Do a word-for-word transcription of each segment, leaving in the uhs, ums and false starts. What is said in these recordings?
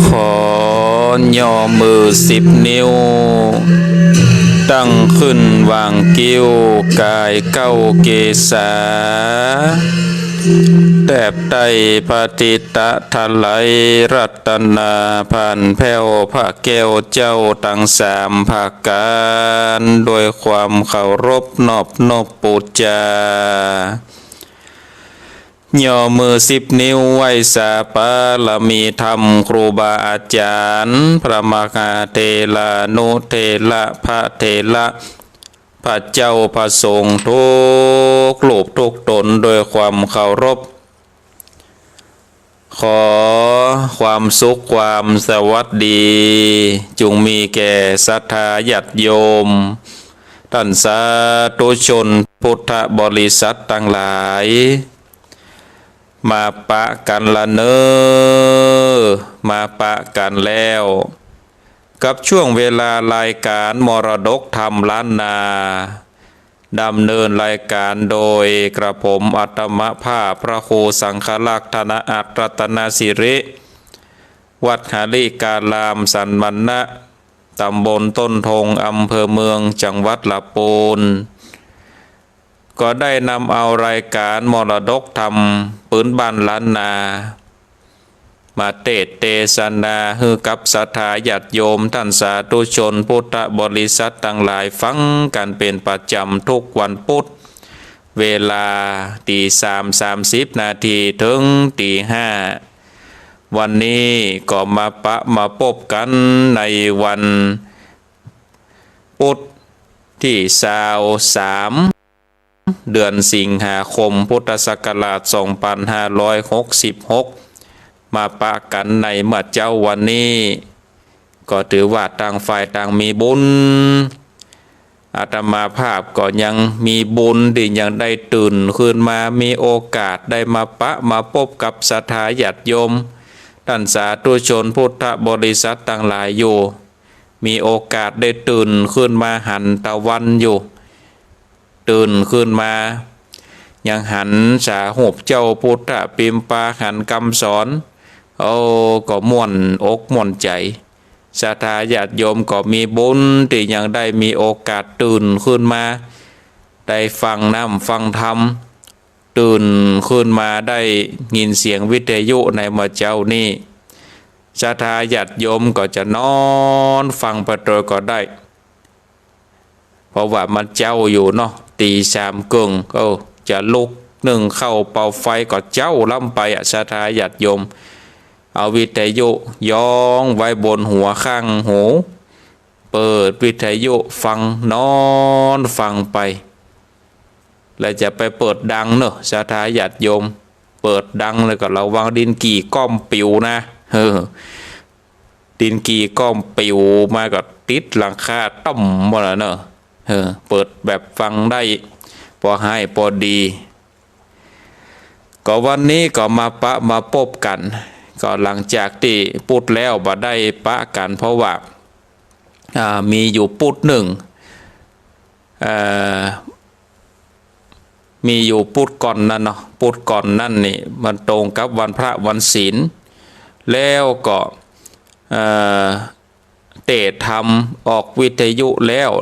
ขอย่อมือสิบนิ้ว ตั้งขึ้นวางคิ้ว กายเก้าเกศา แตบไต้พระทิตะถลาย รัตนาผ่านแผ้ว พระแก้วเจ้าตังสามประก๋าน ด้วยความเคารพนอบนบปู๋จา ย่อมือสิบนิ้วไหว้สาบารมีธรรมครูบาอาจ๋ารย์ พระมหาเถรานุเถระ พระเถระ พระเจ้าพระสงฆ์ทุกรูปทุกต๋นด้วยความเคารพ ขอความสุขความสวัสดี จุ่งมีแก่ศรัทธาญาติโยม ต้านสาธุชนพุทธบริษัทตังหลาย มาปะกั๋นละเน่อ มาปะกั๋นแล้ว กับช่วงเวลารายก๋านมรดกธรรมล้านนา ดำเนินรายก๋านโดยกระผมอาตมาภาพพระครูสังฆรักษ์ ธนอัตร รัตนสิริ วัดหริการามสันมณะ ต๋ำบลต้นธง อำเภอเมือง จังหวัดละปูน ก็ได้นำเอารายก๋านมรดกธรรมปื๊นบ้านล้านนา มาเตสน์เตสนาหื้อกับศรัทธาญาติโยมต้านสาธุชนพุทธบริษัทตังหลายฟังกั๋นเป๋นประจ๋ำทุกวันปุ๊ด เวลาตี๋สามสามสิบนาทีเถิงตี๋ห้า วันนี้ก็มาปะมาปบกั๋นในวันปุ๊ดตี้ซาวสาม เดือนสิงหาคม พุทธศักราชสองปันห้าร้อยหกสิบหก มาปะกั๋นในเมื่อเจ๊าวันนี้ ก็ถือว่าต่างฝ่ายต่างมีบุญ อาตมาภาพก็ยังมีบุญตี้ยังได้ตื่นขึ้นมา มีโอกาสได้มาปะมาปบกับศรัทธาญาติโยม ต้านสาธุชนพุทธบริษัทตังหลายอยู่ มีโอกาสได้ตื่นขึ้นมาหันตะวันอยู่ ตื่นขึ้นมา ยังหันสารูปเจ้าพุทธปิมปา หันกำสอน โอ้ ก็ม่วนอกม่วนใจ๋ ศรัทธาญาติโยมก็มีบุญตี้ยังได้มีโอกาสตื่นขึ้นมา ได้ฟังน้ำฟังธรรม ตื่นขึ้นมาได้ยินเสียงวิทยุในเมื่อเจ๊านี้ ศรัทธาญาติโยมก็จะนอนฟังไปโตยก็ได้ เพราะว่ามันเจ๊าอยู่เนาะ ตี๋สามเกิ่ง เออ จะลุกนึ่งข้าวเป่าไฟก็เจ๊าล้ำไปอะ ศรัทธาญาติโยม เอาวิทยุย้องไว้บนหัวข้างหู เปิดวิทยุฟัง นอนฟังไป แล้วจะไปเปิดดังเนาะ ศรัทธาญาติโยม เปิดดังแล้วก็ระวังดินกี่ก้อมปิวนะ เออ ดินกี่ก้อมปิวมาก็ติดหลังคาต้มหมดแล้วเนาะ เออ เปิดแบบฟังได้ ปอได้ปอดี ก็วันนี้ก็มาปะมาปบกั๋น ก็หลังจากตี้ปุ๊ดแล้วบ่ได้ปะกั๋น เพราะว่า อ่า มีอยู่ปุ๊ดนึ่ง เอ่อ มีอยู่ปุ๊ดก่อนนั้นเนาะ ปุ๊ดก่อนนั้นนี่ มันตรงกับวันพระวันศีล แล้วก็ เอ่อ เตสน์ธรรมออกวิทยุแล้ว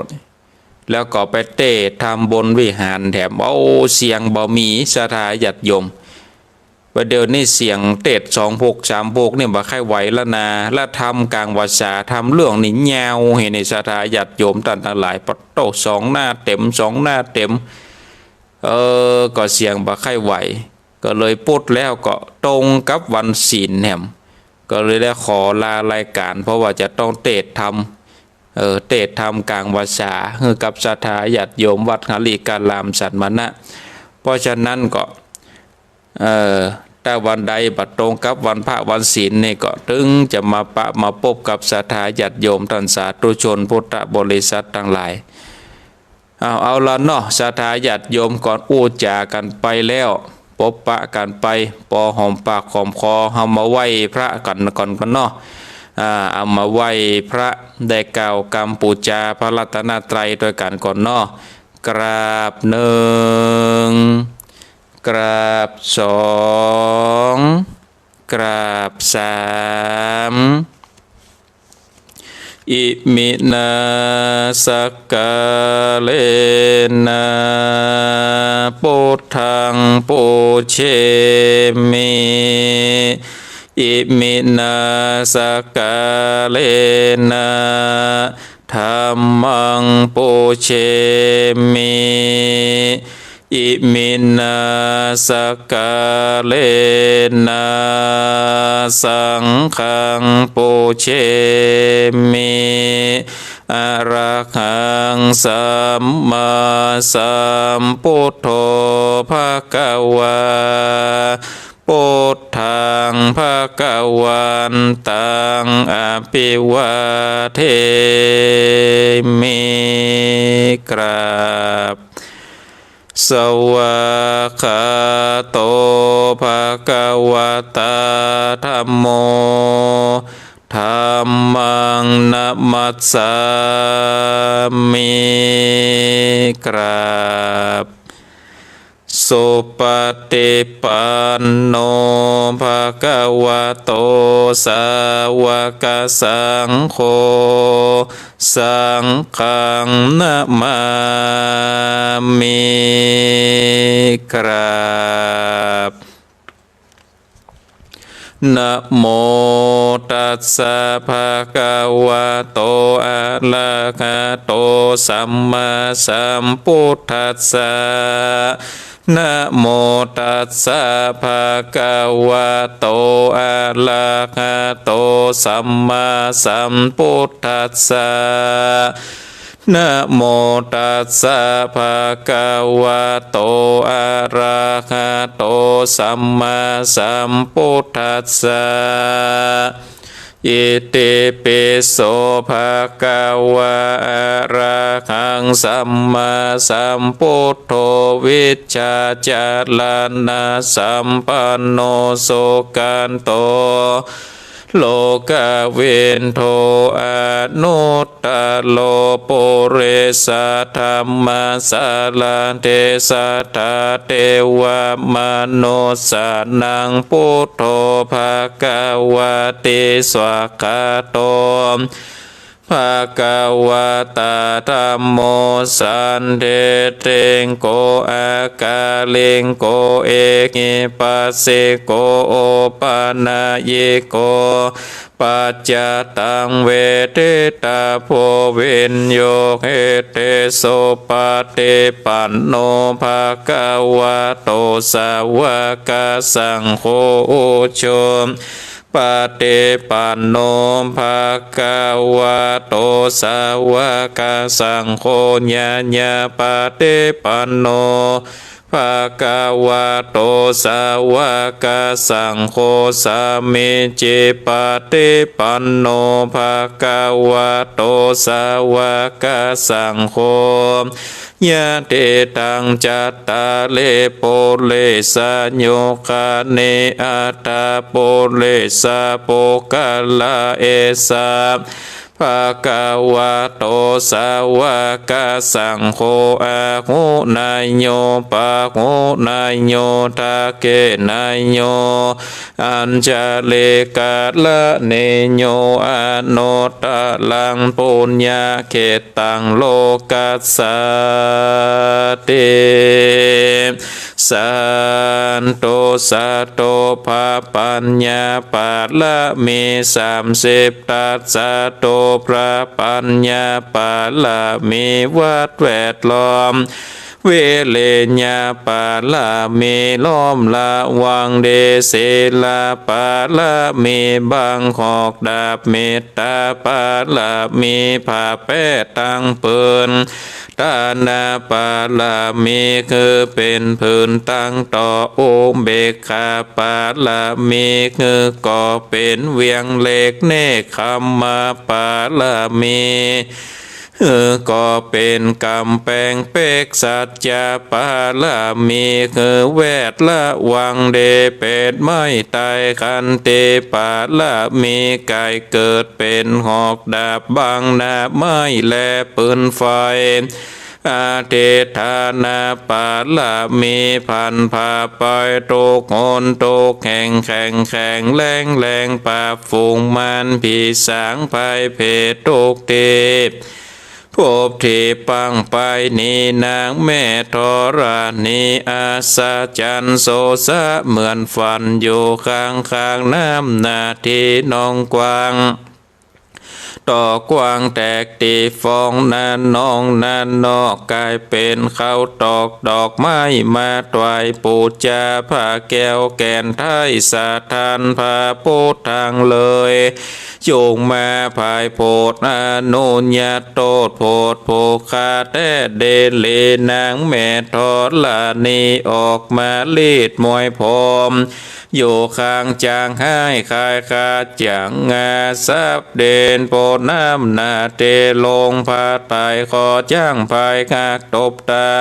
แล้วก็ไปเตสน์ธรรมบนวิหารแถม โอ้ เสียงบ่มี ศรัทธาญาติโยม ว่าเดี๋ยวนี้เสียงเตสน์สองโภคสามโภคนี่บ่ใค่ไหวแล้วนา แล้วธรรมก๋างพรรษา ธรรมเรื่องนี่ยาว เหียนี่ ศรัทธาญาติโยมต้านตังหลาย ปะโต้ สองหน้าเต๋ม สองหน้าเต๋ม เออ ก็เสียงบ่ใค่ไหว ก็เลยปุ๊ดแล้วก็ตรงกับวันศีลแหม ก็เลยได้ขอลารายก๋าน เพราะว่าจะต้องเตสน์ธรรม เออ เตสน์ธรรมก๋างพรรษา หื้อกับศรัทธาญาติโยมวัดหริการามสันมณะ เพราะฉะนั้นก็ เออ ถ้าวันใดบ่ตรงกับวันพระวันศีลนี่ก็ตึงจะมาปะมาปบกับศรัทธาญาติโยมต้านสาธุชนพุทธบริษัทตังหลาย เอา เอาละเนาะ ศรัทธาญาติโยม ก่อนอู้จ๋ากั๋นไปแล้ว ปบปะกั๋นไป ปอหอมปากหอมคอ เฮามาไหว้พระกั๋นก่อนก่อนเนาะ อ่า เอามาไหว้พระ ได้กล่าวกำปู๋จาพระรัตนตรัยตวยกั๋นก่อนเนาะ กราบนึ่ง กราบสอง กราบสาม อิมินา สักกาเลนะ ปุทธัง ปูเชมิ อิมินา สักกาเลนะ ธัมมัง ปูเชมิ อิมินา สักกาเลนะ สังฆัง ปูเชมิ อะระหัง สัมมาสัมพุทโธ ภะคะวา พุทธัง ภะคะวันตัง อะภิวาเทมิ กราบ สวากขาโต ภะคะวะตา ธัมโม ธัมมัง นะมัสสามิ กราบ สุปะติปันโน ภะคะวะโต สาวะกะสังโฆ สังฆัง นะมามิ กราบ นะโมตัสสะ ภะคะวะโต อะระหะโต สัมมาสัมพุทธัสสะ นะโมตัสสะ ภะคะวะโต อะระหะโต สัมมาสัมพุทธัสสะ นะโมตัสสะ ภะคะวะโต อะระหะโต สัมมาสัมพุทธัสสะ อิติปิโส ภะคะวะ อะระหัง สัมมาสัมพุทโธ วิชชาจารณะสัมปันโน สุขะโต โลกะวิทู อนุตตะโร ปุริสะธัมมะสะระเถ สัทธาเทวะมนุสสานัง พุทโธ ภะคะวะติ สวากขาโต ภะคะวะตา ธัมโม สันทิฏฐิโก อะกาลิโก เอหิปัสสิโก โอปะนะยิโก ปัจจตัง เวทิตาโภ วิญญูหิติ สุปะติปันโน ภะคะวะโต สาวะกะสังโฆ อุจุปะติปันโน ภะคะวะโต สาวะกะสังโฆ ญาญาปะติปันโน ภะคะวะโต สาวะกะสังโฆ สามีจิปะติปันโน ภะคะวะโต สาวะกะสังโฆ ยะติตัง จัตตาริ ปุริสายุคานิ อัตถะปุริสะปุคคละ เอสะ ภะคะวะโต สาวะกะสังโฆ อาหุเนยโย ปะหุเนยโย ทักขิเนยโย อัญชะลิกะระณีโย อนุตตะรัง ปุญญะเขตตัง โลกัสสาติ สาธุ สาธุ พระปัญญาปารมีสามสิบทัศ สาธุ พระปัญญาปารมี วัดแวดล้อม วิริญญาปารมี ล้อมระวังดี ศีลปารมี บังหอกดาบ เมตตาปารมี ผ้าแป้ตังผืน ทานะปารมี คือเป๋นผืนตังต่อ อุเบกขาปารมี คือก่อเป๋นเวียงเหล็ก เนกขัมมะปารมี คือก่อเป๋นก๋ำแปงเป๊ก สัจจะปารมี คือแวดระวังดี เป๋นไม้ไต้ ขันติปารมี ใค่เกิดเป๋นหอกดาบ บังหน้าไม้และปืนไฟ อธิษฐานบารมี พันพาไปทุกหนทุกแห่ง แข็งแข็งแรงแรง ปราบฝูงมารผีสางภัยเผดทุกที ภพที่ปางไปนี้ นางแม่ธรณี อัศจรรย์โสสะเหมือนฝัน อยู่ข้างๆ น้ำนาที่นองกว้าง ต่อกว้างแตกตี้ฟอง นาน้องนานอก ก๋ายเป๋นข้าวตอกดอกไม้ มาถวายปู๋จา พระแก้วแก่นไท้ สถานพระโพธิ์ตังเลย จงมาผายโผดอนุญาตโตษ โผดผู้ข้าแต๊เดลี นางแม่ธรณี ออกมาลีดมวยผม อยู่ข้างจ๋างฮ้าย คายคาจ๋างงา สับเด่นโผดน้ำนาเตลง ผ้าไตรขอจ้างพายหักตบเต้า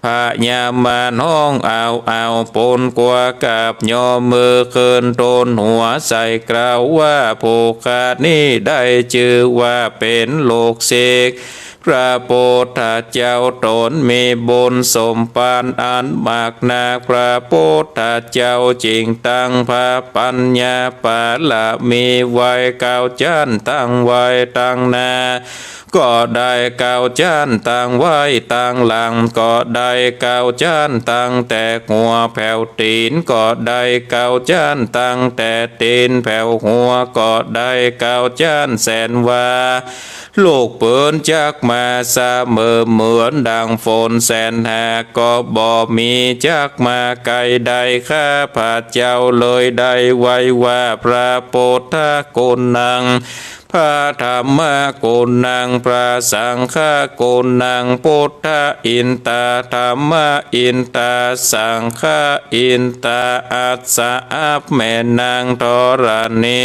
พญามารฮ้องอ้าวอ้าว ปนกั๋วกราบยอม มือขึ้นโตนหัวใส่ กล่าวว่า ผู้ข้านี้ได้จื้อว่าเป๋นลูกศิษย์ พระพุทธเจ้า ต๋นมีบุญสมภารอันมากนัก พระพุทธเจ้าจึงตั้งพระปัญญาบารมีไว้ เก้าจั๊นตั้งไว้ตังหน้า ก็ได้เก้าจั๊นตั้งไว้ตังหลัง ก็ได้เก้าจั๊นตั้งแต่หัวแผวตี๋น ก็ได้เก้าจั๊นตั้งแต่ตี๋นแผวหัว ก็ได้เก้าจั๊นแสนวา ลูกปืนจักมาเสมอ เหมือนดังฝนแสนหาก ก็บ่มีจักมาไกลได้ ข้าพเจ้าเลยได้ไหว้ว่า พระพุทธกุณัง พระธัมมกุณัง พระสังฆกุณัง พุทธอินตา ธัมมอินตา สังฆอินตา อัสสะ อับแม่นางธรณี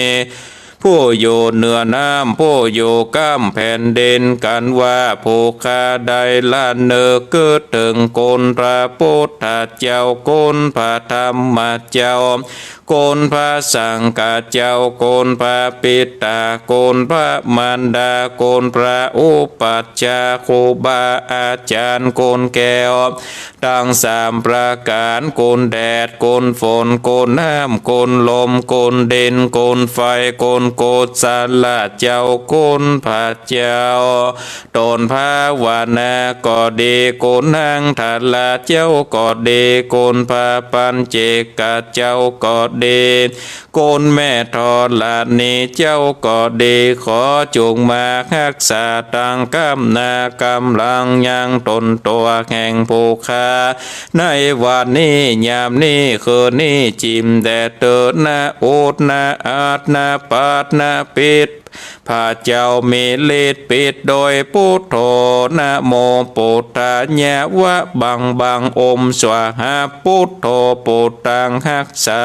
ผู้อยู่เหนือน้ำ ผู้อยู่ก้ำแผ่นดิน กั๋นว่า ผู้ข้าได้ละนึกกึ๊ดเถิงคุณพระพุทธเจ้า คุณพระธัมมเจ้า คุณพระสังฆเจ้า คุณพระปิตา คุณพระมารดา คุณพระอุปัชฌาย์ ครูบาอาจ๋ารย์ คุณแก้ว ตังสามประก๋าน คุณแดด คุณฝน คุณน้ำ คุณลม คุณดิน คุณไฟ คุณกุศลเจ้า คุณพระเจ้า ต๋นภาวนาก็ดี คุณหังทราเจ้าก็ดี คุณพระปัญเจกเจ้าก็ดี คุณแม่ธรณีเจ้าก็ดี ขอจงมาฮักษาตังก้ำหน้าก้ำหลัง ยังต๋นตั๋วแห่งผู้ข้า ในวันนี้ ยามนี้ คืนนี้ จิ่มแต๊เต๊อะ นะอุด นะอาด นะปาด นะปิด พระเจ้ามีฤทธิ์ปิดโดยพุทโธ นะโมปุทธายะ วะบังบัง โอมสวาหา พุทโธ ปุทธังฮักษา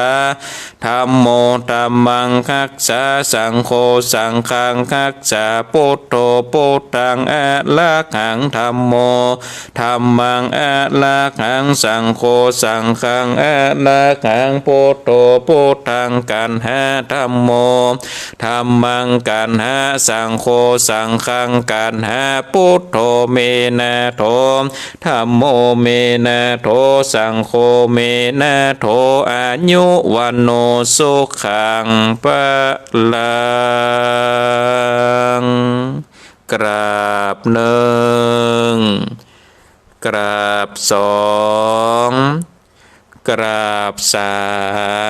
ธัมโม ธัมมังฮักษา สังโฆ สังฆังฮักษา พุทโธ พุทธัง อะระหัง ธัมโม ธัมมัง อะระหัง สังโฆ สังฆัง อะระหัง พุทโธ พุทธัง กัณหะ ธัมโม ธัมมัง กัณหะ สังโฆ สังฆัง กัณหะ พุทโธ เมนะโธ ธัมโม เมนะโธ สังโฆ เมนะโธ อายุ วัณโณ สุขัง พลัง กราบนึ่ง กราบสอง กราบสา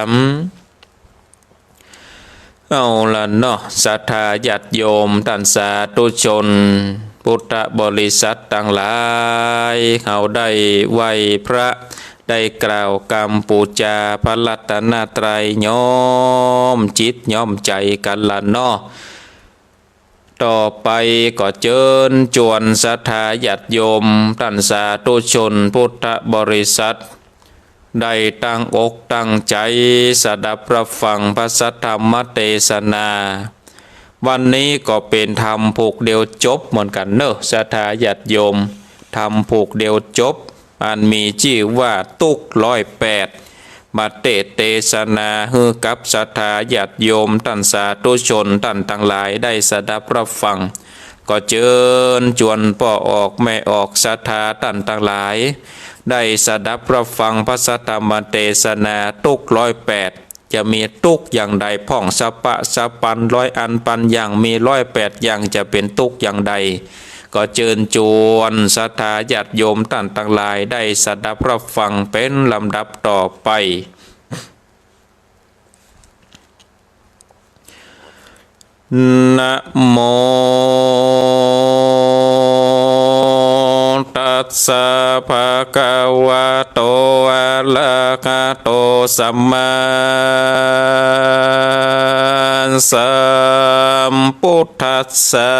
ม เอาละเนาะ ศรัทธาญาติโยม ต้านสาธุชน พุทธบริษัทตังหลาย เฮาได้ไหว้พระ ได้กล่าวกำปู๋จาพระรัตนตรัย ย้อมจิตย้อมใจ๋กั๋นละเนาะ ต่อไปก็เจิญจวนศรัทธาญาติโยม ต้านสาธุชนพุทธบริษัท ได้ตั้งอกตั้งใจ๋สดับรับฟังพระสัทธรรมเตสนา วันนี้ก็เป๋นธรรมผูกเดียวจบเหมือนกั๋นเนาะ ศรัทธาญาติโยม ธรรมผูกเดียวจบ อันมีจื้อว่าตุ๊กร้อยแปด มาเตสน์เตสนาหื้อกับศรัทธาญาติโยมต้านสาธุชนต้านตังหลายได้สดับรับฟัง ก็เจิญจวนป้อออกแม่ออกศรัทธาต้านตังหลาย ได้สดับฮับฟังพระสัทธรรมเตสนา ตุ๊กข์ร้อยแปด จะมีตุ๊กข์อย่างใด พ่องสะปะสะปันร้อยอันปันอย่าง มีร้อยแปดอย่าง จะเป๋นตุ๊กข์อย่างใด ก็เจิญจวนศรัทธาญาติโยมต้านตังหลาย ได้สดับฮับฟังเป๋นลำดับต่อไป นะโม ตัสสะ ภะคะวะโต อะระหะโต สัมมาสัมพุทธัสสะ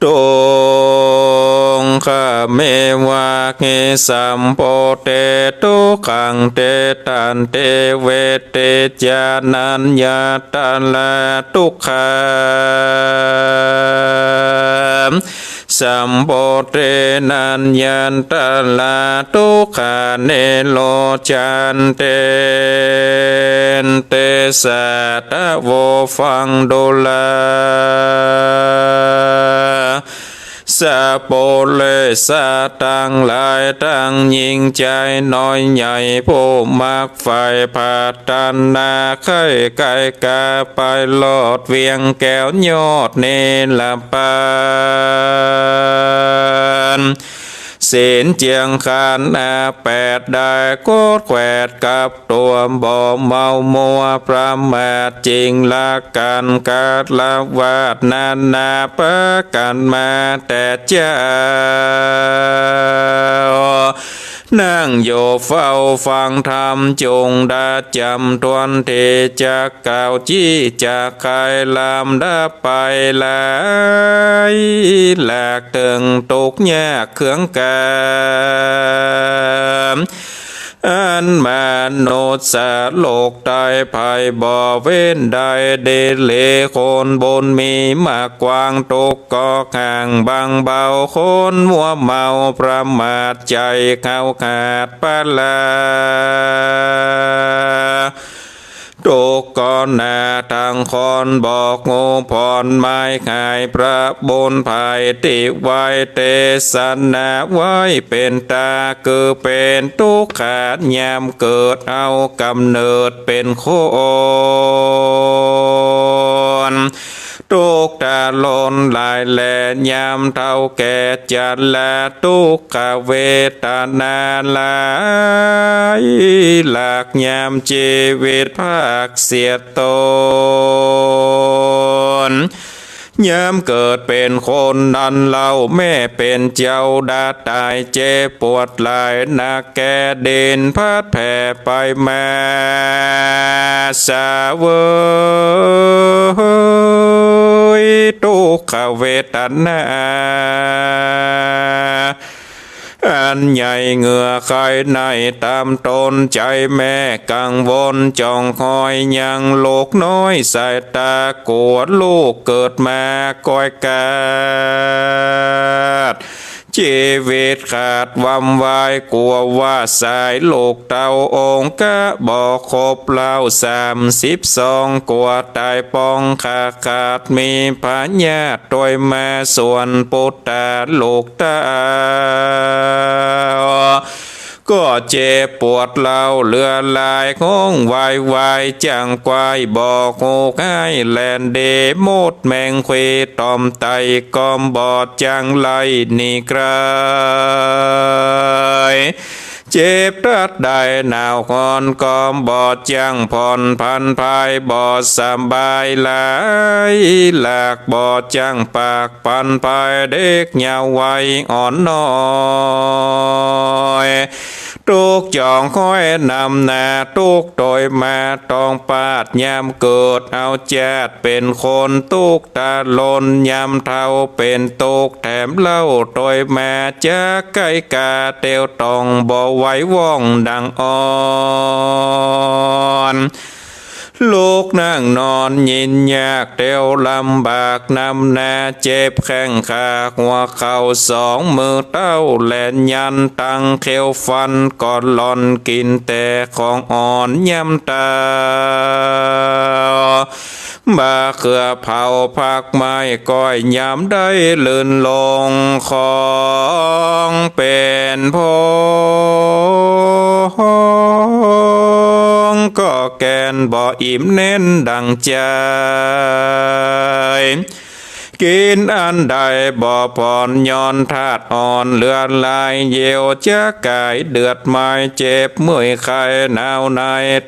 ทุกขะเมวะ เฮ สัมโพ เท ทุกขัง เท ตันติ เวทติ จะ นัญญะ ตะระ ทุกขา สัมโพ เท นัญญะ ตะระ ทุกขา นิโรธันติ เตสะ ตะโว ฟังดูรา สะปุเรสะตังหลาย ตังญิงจายน้อยใหญ่ ผู้มักใฝ่ปรารถนาใค่ไก๋ก๋าไปรอดเวียงแก้วยอดเนรปาน ศีลเจียงคันธ์อาแปดได้ โกรธแขวดกับตั๋ว บ่เมามัวประมาทจริง ละกั๋นฆราวาสนานาประก๋านมาแต่เจ๊า นั่งอยู่เฝ้าฟังธรรม จุ่งดาจ๋ำถ้วนตี้ จักกล่าวจี้จักไขลำดับไปหลายหลาก เถิงตุ๊กข์ยากเคืองก๋า อันมนุษย์โลกใต้ไพร่บ่เว้นได้ ดีหลีคนบุญมีมากกว้าง ตุ๊กข์ก็ห่างบางเบา คนมัวเมาประมาทใจ๋ เข่าขาดปะลา ตุ๊กข์ก็หนาตังคนบอกฮู้ผลไม้หาย พระบุญไพร่ตี้ไว้เตสนาไว้เป๋นต๋า คือเป๋นตุ๊กขะยามเกิดเอาก๋ำเนิดเป๋นคน ตุ๊กข์ตะลนหลายแล ยามเฒ่าแก่จรา ตุ๊กขเวทนาหลายหลาก ยามจีวิตพรากเสียตน ยามเกิดเป๋นคนนั้นเล่า แม่เป๋นเจ้าดาต๋าย เจ็บปวดหลายนัก แก่ดินพัดแผ่ไปมา เสวยตุ๊กขเวทนา อันใหญ่เหงื่อไขในต๋ามตน ใจ๋แม่กังวลจ่องคอยยังลูกน้อยสายต๋า กั๋วลูกเกิดมาก้อยกาด จีวิตขาดวำวาย กั๋วว่าสายลูกเต้าองค์กะบ่ครบเล่าสามสิบสอง กั๋วต๋ายปองขาขาด มีพยาธิตวยมาส่วนปุตตาลูกเต้า ก็เจ็บปวดเล่าเหลือหลาย ฮ้องวายวายจั่งควาย บ่ฮู้ฮ้ายแล่นดี มดแมงขวีตอมไต่ ก็บ่จั่งไล่หนีไก๋ เจ็บตัดได้หนาวฮ้อน ก็บ่จั่งผ่อนผันภาย บ่สบายหลายหลาก บ่จั่งปาก ปันภายเด็กเยาว์วัยอ่อนน้อย ตุ๊กข์จ่องคอยนำหน้า ตุ๊กข์ตวยมาต้องปาด ยามเกิดเอาจาติเป๋นคน ตุ๊กข์ตะลนยามเฒ่าเป๋นตุ๊กข์แถมเล่า ตวยมาจากไก๋ก๋าเตียวต้อง บ่ไหวว่องดังอ่อน ลุกนั่งนอนยินยาก เตียวลำบากนำหน้า เจ็บแข้งขาหัวเข่าสองมือเต้า แล่นยันตังเขี้ยวฟัน ก็หล่อนกิ๋นแต่ของอ่อนยามเต้า บ่าเขือเผาผักไม้ก้อยยามได้ลื่นลง ของเป๋นผงก็แก่นบ่อิ่มแน่นดั่งใจ๋ กิ๋นอันใดบ่ผ่อนย้อนธาตุอ่อนเลือดลายเหี่ยว จะก๋ายเดือดไหม้เจ็บเมื่อยไข้หนาวใน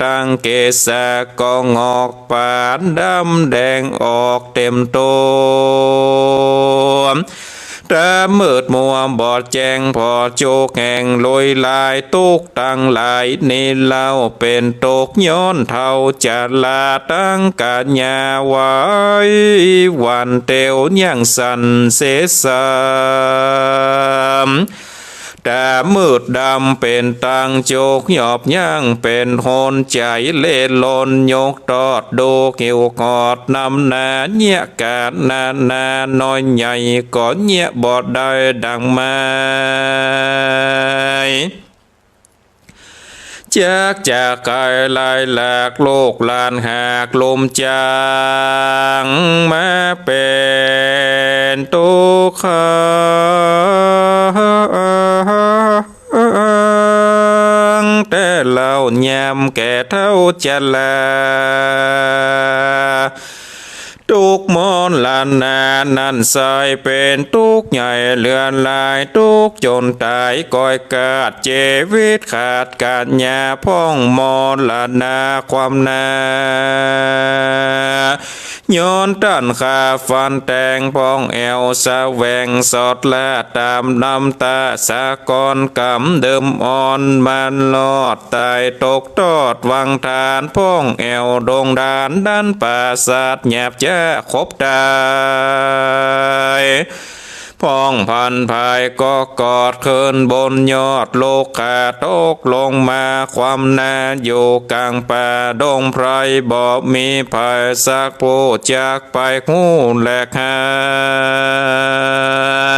ตังเกศาก็งอกปานดำแดงออกเต๋มตั๋ว ต๋ามืดมัวบอดแจ้งผ่อจุกแห่งลุยลาย ตุ๊กข์ตังหลายนี้เล่าเป๋นตุ๊กข์ย้อนเฒ่าจรา ตังกัญญาไหวหวั่นเตียวยังสั่นเสสาม ต๋ามืดดำเป๋นตังจุกข์หยอบยั้ง เป๋นหนใจ๋เล่ร่อนยกตอดดูหิ้วกอดนำหน้า เยียะก๋านนานาน้อยใหญ่ ก็เยียะบ่ได้ดั่งไม้ จักจะไขลายหลากลูกหลานหากลุ่มจั้ง มาเป๋นตุ๊กข์ขัง แต่เล่ายามแก่เฒ่าจรา ตุ๊กข์มรณะนั้นไส้เป๋นตุ๊กข์ใหญ่เลือดลาย ตุ๊กข์จ๋นต๋ายก้อยกาด จีวิตขาดกัญญาพ่องมรณะความนา ย้อนต้านฆ่าฟันแตงพ่องแอ่ว แสวงสอดล่าต๋ามนำต๋าสากล ก๋ำเดิมอ่อนมันรอด ต๋ายตกตอดวังฐานพ่องแอ่ว ดงดานดันปราสาทหยาบจ๊าขบต๋าย พ่องพันภายก็กอดขึ้นบนยอด ลุกขาตกลงมาความนาอยู่ก๋างป่าดงไพร บ่มีใผสักผู้จักไปฮู้แลหั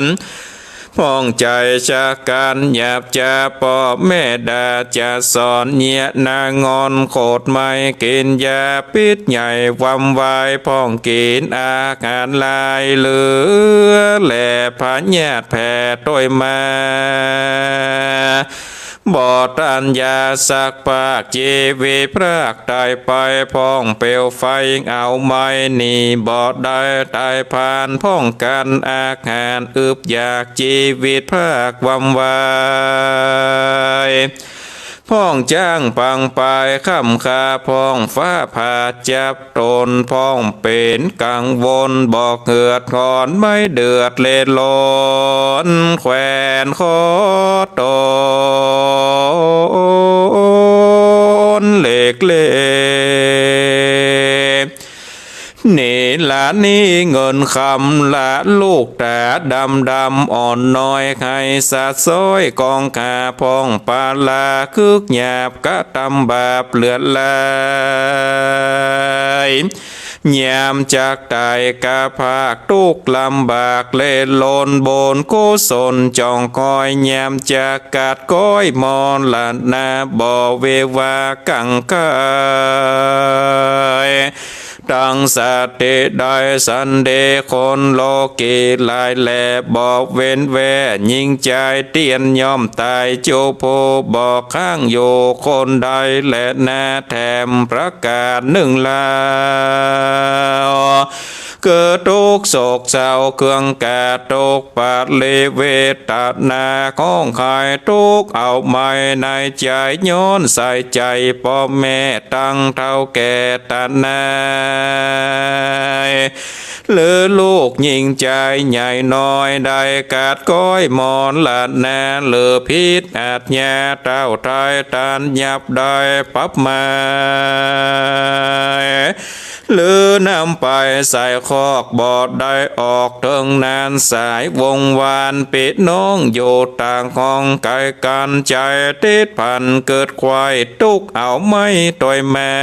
น พ่องใจ๋จักกั๋นหยาบจ๊า ป้อแม่ดาจะสอนเยียะนางอนโขดไม้ กิ๋นยาพิษใหญ่วำวาย พ่องกิ๋นอาหารหลายเหลือ และพยาธิแผ่ตวยมา บ่ต้านยาสักปาก จีวิตพรากต๋ายไป พ่องเปลวไฟเอาไหม้ หนีบ่ได้ต๋ายพลัน พ่องกั๋นอาหารอึดอยาก จีวิตพรากวำวาย พ่องจ๊างปังปายค่ำคา พ่องฟ้าผ่าจับ ต๋นพ่องเป๋นกังวล บ่เหือดฮ้อนไม้เดือดเล่ร่อน แขวนคอต๋นเหล็กเล่ นี่ละนี่เงินคำละลูกต๋าดำดำอ่อนน้อย ใค่สัตว์ซ้อยกองข้า พ่องปาลาคึกหยาบ กระตำบาปเลือดลาย ยามจักต๋ายกะพราก ตุ๊กข์ลำบากเล่ร่อน บุญกุศลจ่องคอย ยามจักกัดก๊อยมรณะ บ่เววากังขาย ตั้งสติได้สันเด คนโลกีหลายแล บ่เว้นแว่ ยิ่งจายเตียนย่อมต๋าย จุผู้บ่ค้างอยู่คนใดแลนา แถมประก๋านนึ่งลาว คือตุ๊กข์โศกเศร้าเครื่องกา ตุ๊กข์ปริเวทนา ฮ้องไห้ตุ๊กข์เอาไหม้ในใจ๋ ย้อนใส่ใจ๋ป้อแม่ตังเฒ่าแก่ต๋านาย หรือลูกยิ่งจายใหญ่น้อย ได้กัดก๊อยมรณะ หรือผิดอาชญาเต้าไท้ ต้านหยาบได้ปรับไม้ หรือนำไปใส่คอก บ่ได้ออกเถิงนานสายวงวาน ปี้น้องอยู่ต่างห้องไก๋กั๋น ใจ๋ติดพันเกิดไขว้ ตุ๊กข์เอาไหม้ตวยมา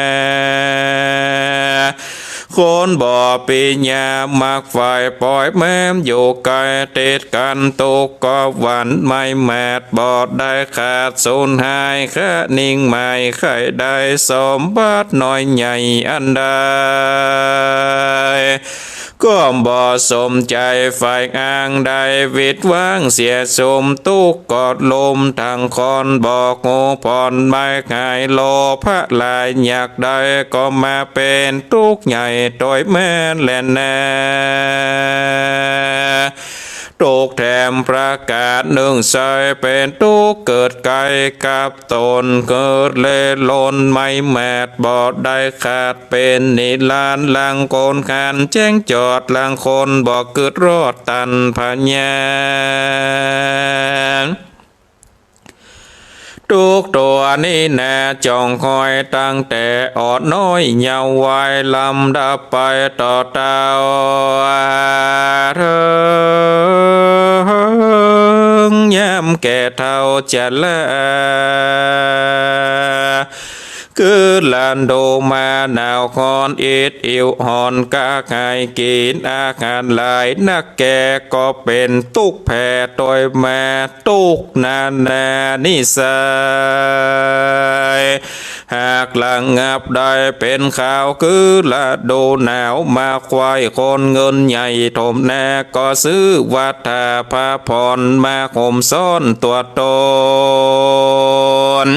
คนบ่ปี๋ญา มักใฝ่ปล่อยแม้มอยู่ไก๋ ติดกั๋นตุ๊กข์ก็หวั่นไหม้แมด บ่ได้ขาดสูญหาย คะนิ่งไหม้ใค่ได้สมบัติน้อยใหญ่อันใด ก็บ่สมใจ๋ใฝ่อ้าง ได้วิดวางเสียสุม ตุ๊กข์ก็ลุ่มตังคน บ่ฮู้ผ่อนบ่หาย โลภะหลายอยากได้ ก็มาเป๋นตุ๊กข์ใหญ่ตวยแม้นแลนา ตุ๊กข์แถมประก๋านนึ่งไส้ เป๋นตุ๊กข์เกิดใก้กับต๋น เกิดเล่ร่อนไหม้แมด บ่ได้ขาดเป๋นนิรันดร์ ลางคนหันแจ้งจอด ลางคนบ่กึ๊ดรอดตันพญา ตุ๊กข์ตั๋วนี้นา จ๋องหอยตั้งแต่อ่อนน้อยเยาว์วัย ลำดับไปต่อเต้า เถิงยามแก่เฒ่าจะลา คือลานดูมาหนาวฮ้อนอิดอิ๋ว ฮ้อนกะหายกิ๋นอาหารหลายนัก แก่ก็เป๋นตุ๊กข์แผ่ตวยมา ตุ๊กข์นานานิสัย หากระงับได้เป๋นคราว คือฤดูหนาวมาไขว่ คนเงินใหญ่ถมนา ก็ซื้อวัตถาพาภรณ์ มาห่มซ้อนตั๋วต๋น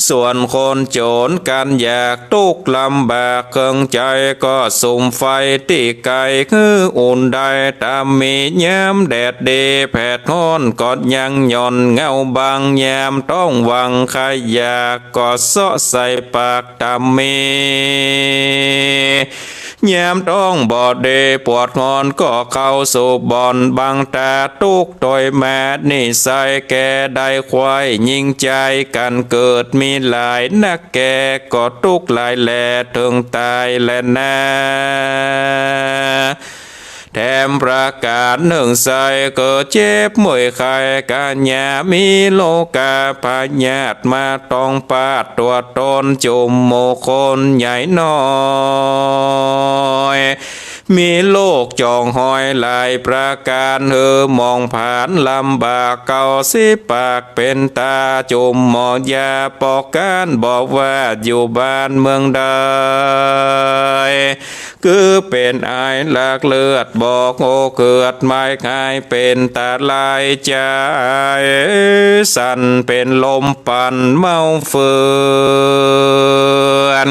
ส่วนคนจ๋นกันอยากตุ๊กข์ลำบากเคืองใจ๋ ก็สุมไฟตี้ไก๋หื้ออุ่นได้ ต๋ามมียามแดดดีแผดฮ้อน ก็ยังหย่อนเงาบัง ยามต๊องหวังใค่อยาก ก็เซาะใส่ปากต๋ามมี ยามต๊องบ่ดีปวดฮ้อน ก็เข้าสู่บ่อนบังต๋า ตุ๊กข์ตวยมานิสัย แก่ได้ไขว่ยิ่งใจ๋ กั๋นเกิดมีหลายนัก แก่ก็ตุ๊กข์หลายแลเถิงต๋ายแลนา แถมประก๋านนึ่งไส้ เกิดเจ็บเมื่อยไข้ก๋านยา มีโรคาพยาธิมาต้องปาดตั๋วต๋น จุมหมู่คนใหญ่น้อย มีโรคจ๋องหอยหลายประก๋าน หื้อมองผ่านลำบาก เก้าสิบปากเป๋นต๋า จุมหมอยาปอกก้าน บ่ว่าอยู่บ้านเมืองใด คือเป๋นไอหลากเลือด บ่โฮเกือดไม้หาย เป๋นต๋าลายใจ๋สั่น เป๋นลมปั่นเมาเฟื่อน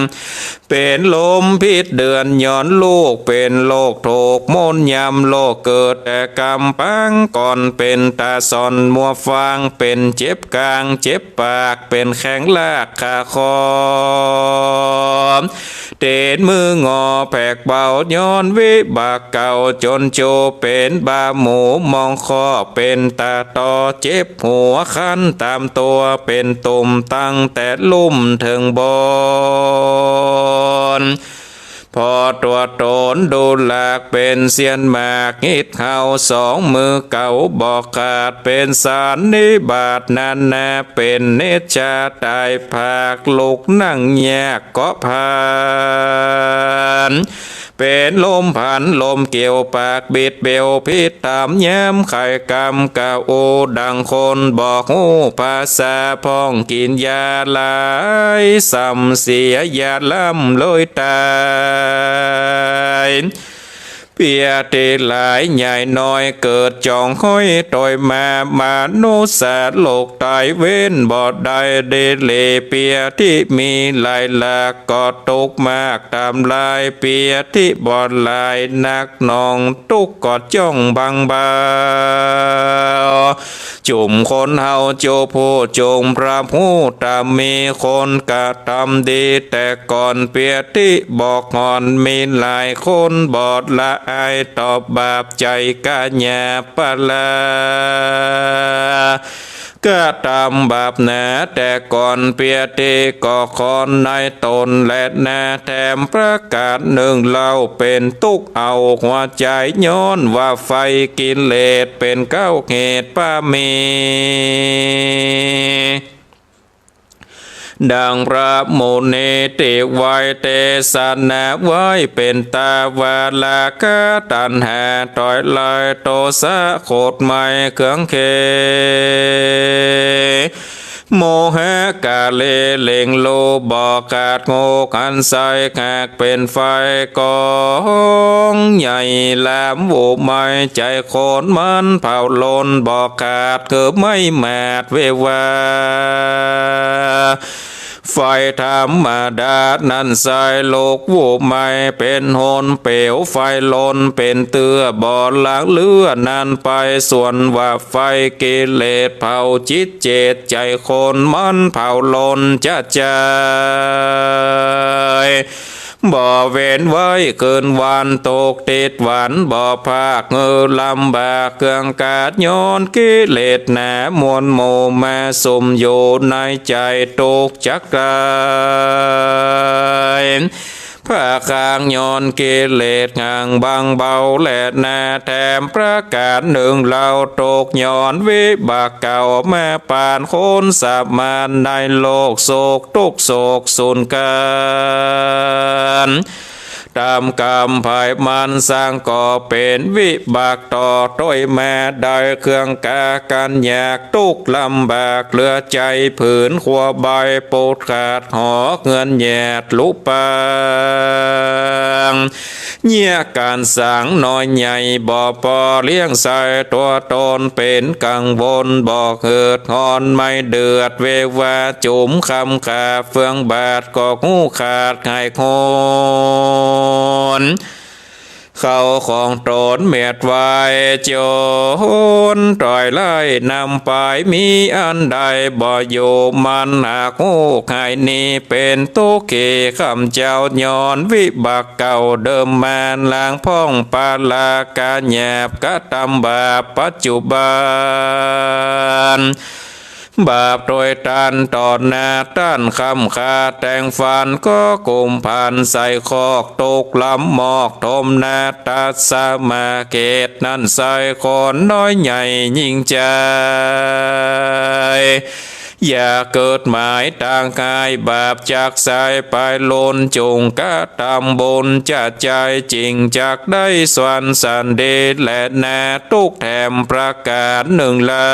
เป๋นลมผิดเดือน ย้อนลูกเป๋นโรคโถกมนต์ ยามโรคเกิดแต่กำปัง ก่อนเป๋นต๋าสอนมัวฟัง เป๋นเจ็บกางเจ็บปาก เป๋นแข้งลากขาคอ ตีนมืองอแผกเบา ย้อนวิบากเก่า จ๋นจูเป๋นบาหมูมองคอ เป๋นต๋าตอเจ็บหัวคันต๋ามตั๋ว เป๋นตุ่มตั้งแต่ลุ่มเถิงบน ผ่อตั๋วต๋นดูหลาก เป๋นเสี้ยนหมาก ฮิตเฮาสองมือเก่าบ่ขาด เป๋นสันนิบาตนานา เป๋นเนชาต๋ายผาก ลุกนั่งยากเกาะผ่าน เป๋นลมผันลมเกี่ยว ปากบิดเบวผิดต๋าม ยามไข้กำกะอู้ ดังคนบ่ฮู้ภาษา พ่องกิ๋นยาหลาย ส่ำเสียยาล้ำเลยต๋าย เปียตี้หลายใหญ่น้อย เกิดจ๋องหอยตวยมา มนุษย์สัตว์โลกต๋าย เว้นบ่ได้ ดิเลกเปียตี้มีหลายหลาก ก็ตุ๊กข์มากต๋ามลาย เปียตี้บ่หลายนัก น้องตุ๊กข์ก็จ้องบังเบา จุมคนเฮาจุผู้จุมพระผู้ต๋ามมี คนกระตำดีแต่ก่อน เปียตี้บ่ห่อนมีหลาย คนบ่ละอายต่อบาป ใจ๋ก๋านยาปะลา กระตำบาปหนาแต่ก่อน เปียตี้ก็คอนในต๋นแลนา แถมประก๋านนึ่งเล่า เป๋นตุ๊กข์เอาหัวใจ๋ ย้อนว่าไฟกิเลสเป๋นเก๊าเหตุป้ามี ดังพระมุนีตี้ไว้เตสนาไว้เป๋นต้นว่า ราคะตัณหา ต้อยไล่ โตสะ โขดไหม้ เครื่องเข โมหะกะเล เล็งฮู้บ่ขาด โงกอันใสหากเป๋นไฟ กองใหญ่ลาม โหมไหม้ใจ๋คน มันเผาลนบ่ขาด คือไม้หมาด เววา ไฟธรรมดานั้นใส ลุกโหมไหม้เป๋นหน เปลวไฟลนเป๋นเตื้อ บ่หลั่งเลือนั้นไป ส่วนว่าไฟกิเลสเผาจิตเจตใจ๋คน มันเผาลนจะจาย บ่เว้นไว้คืนวัน ตกติดวันบ่พาก หื้อลำบากเครื่องกัด ย้อนกิเลสหนามวลหมู่ มาสุมอยู่ในใจ๋ ตุ๊กข์จักต๋าย พาข้างย้อนกิเลส ห่างบางเบาแลนา แถมประก๋านนึ่งเล่า ตุ๊กข์ย้อนวิบากเก่า มาปานคนสมาน ในโลกโศกตุ๊กข์โศกสูญกั๋น ต๋ามกรรมไผมันสร้าง ก็เป๋นวิบากต่อ ต้อยมาได้เครื่องกากั๋น ยากตุ๊กข์ลำบากเหลือใจ๋ ผืนครัวใบปุดขาด หอเฮือนแยดลุปัง เยียะก๋านสร้างน้อยใหญ่ บ่ปอเลี้ยงใส่ตั๋วต๋น เป๋นกังวลบ่หืดฮ้อน ไม่เดือด เววาจุ๋มคำขา เฟืองบาดก็ฮู้ขาดหายโหน เข้าของต๋นเมียดไว้จ๋น ต้อยไล่นำไป มีอันใดบ่อยู่ มันหากฮู้หายนี้ เป๋นตุ๊กขีข้ำเจ้า ย้อนวิบากเก่าเดิมมา หลังพ่องปาราคะหยาบ กระตำบาปปัจจุบัน บาปโตยตันต่อหน้า ต้านคำขาแต่งฟัน ก็กุมพันใส่คอก ตุ๊กข์ลำมอกถมหน้า ตัดสมาเกตนั้นใส่ คนน้อยใหญ่ยิ่งใจ๋ อย่าเกิดหมายตางกาย บาปจักใส่ไปลน จุ่งกระตำบุญจะใจ๋ จิ่งจักได้สวรรค์สันติแลนา ตุ๊กข์แถมประก๋านนึ่งเล่า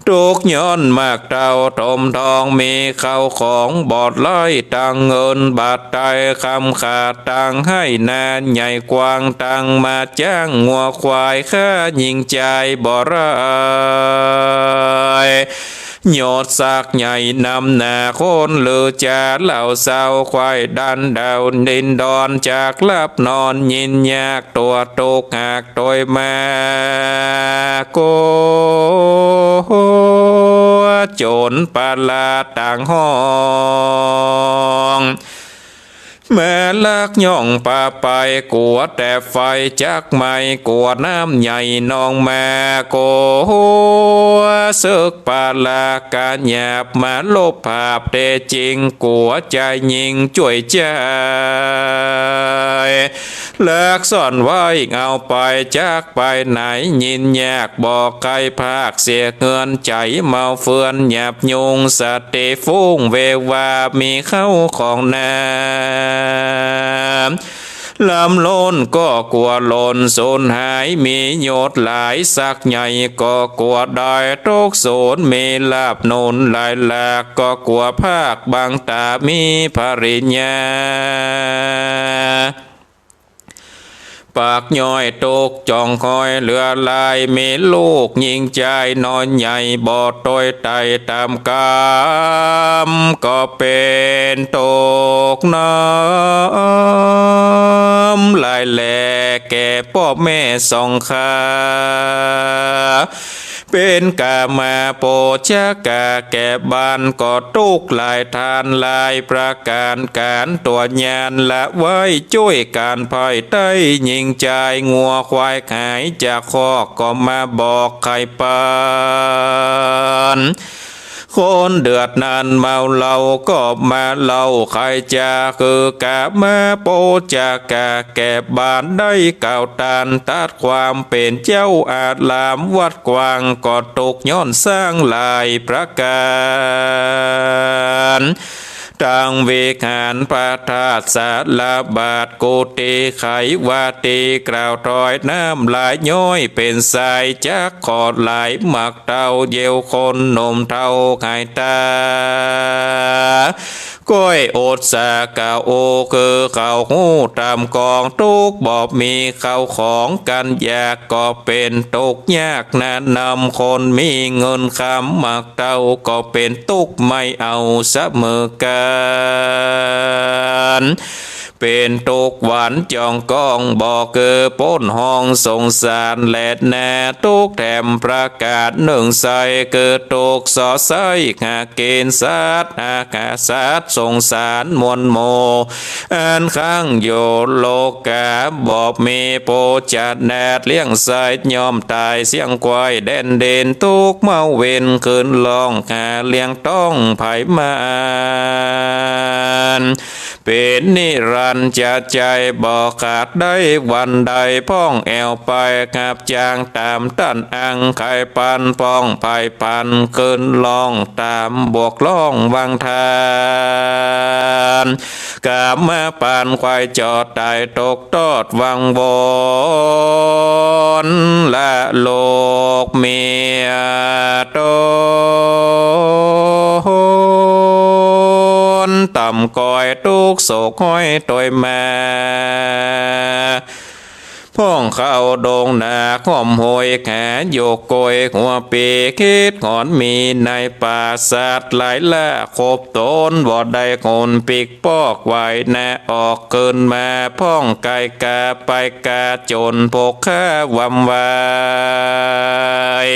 ตุ๊กข์ย้อนมากเต้าถมท้อง มีเข้าของบ่ไล้ ตังเงินบาทไต คำขาดตังไฮ่นาใหญ่กว้าง ตังมาจ้างงัวควาย ฆ่ายิงจ่ายบ่ร้าย ยศศักดิ์ใหญ่นำหน้าคน ลือจ๋าเหล่าเศร้า ควายดันดาวดินดอน จักหลับนอนยินยาก ตั๋วตุ๊กข์หากโตยมา โก จ๋นปาราต่างห้อง แม่ลักย่องปาไป กั๋วแต่ไฟจักไหม้ กั๋วน้ำใหญ่นองมา กั๋วเสิกปาราคะหยาบ มาลบผาปแต๊จริง กั๋วใจ๋ยิ่งจ้วยใจ๋ ลักซ่อนไว้เอาไปจักไปไหน ยินยากบ่ใค่ภาค เสียเฮือนใจ๋เมาเฟือนหยาบยุง สัตว์ตี้ฝูงเววา มีเข้าของนา ลำล้นก็กั๋วหล่นสูญหาย มียศหลายศักดิ์ใหญ่ ก็กั๋วได้ตุ๊กข์สูญ มีลาภหนุนหลายหลาก ก็กั๋วภาคบังต๋า มีภริยา ปากย่อยตุ๊กข์จ่องคอยเหลือหลาย มีลูกยิงจ่ายน้อยใหญ่ บ่โตยไต่ต๋ามกรรม ก็เป๋นตุ๊กข์น้ำหลายแล แก่ป้อแม่สองข้า เป๋นกามาโปชกาแก่บ้าน ก็ตุ๊กข์หลายทานหลายประก๋าน ก๋านตั๋วยานละไว้จ้วยก๋านไพร่ใต้ ยิงจ่ายงัวควายขายจากคอก ก็มาบอกไขปัน คนเดือดนั้นเมาเหล้าก็มาเล่า ใค่จะหื้อกามาโปะจะกาแก้บ้าน ได้กล่าวตันตัดความเป๋นเจ้าอารามวัดกว้าง ก็ตุ๊กข์ย้อนสังหลายประก๋าน ตังวิหารพระธาตุสาราบาท กุฏิไขวาตี กล่าวถ้อยน้ำลายย้อยเป๋นสาย จักขอหลายหมากเต้า เยียวคนหนุ่มเฒ่าไขตา ก้อยอดสากะโอ คือเขาฮู้ต๋ามกองตุ๊กข์ บ่มีข้าวของกั๋นอยาก ก็เป๋นตุ๊กข์ยากหนานำ คนมีเงินคำหมากเต้า ก็เป๋นตุ๊กข์ไม่เอาเสมอกั๋น เป๋นตุ๊กข์หวั่นจ้องก้อง บ่คือป๊นห้องสงสารแลนา ตุ๊กข์แถมประก๋านนึ่งใส่ คือตุ๊กข์ส่อใส้หากิ๋นสัตว์ หาหาสัตว์สงสารมวลหมู่ อันค้างอยู่โลก๋า บ่มีผู้จะนาดเลี้ยงใส่ ย่อมต๋ายเสี้ยงควายแด่นดิน ตุ๊กข์เมาเวรคืนล่อง หาเลี้ยงต๊องไผมัน เป๋นนิรันดร์จะใจ๊ บ่ขาดได้วันใด พ่องแอ่วไปฮับจ้างต๋ามต้านอัง ใค่ปันพ่องไผปัน คืนล่องต๋ามบวกล่องวังทาน ก๋ามาปันควายจอดต๋าย ตุ๊กข์ตอดวังวน ละลูกเมียต๋น ต่ำก้อยตุ๊กข์โศกห้อยตวยมา พ่องเข้าดงนาห้อมห้วย หาหยวกกล้วยหัวปี คิดหอนมีในป่า สัตว์หลายล่าครบต๋น บ่ได้หนปิ๊กปอกไว้นา ออกคืนมาพ่องก๋ายก๋า ไปก๋าจ๋นพวกข้าวำวาย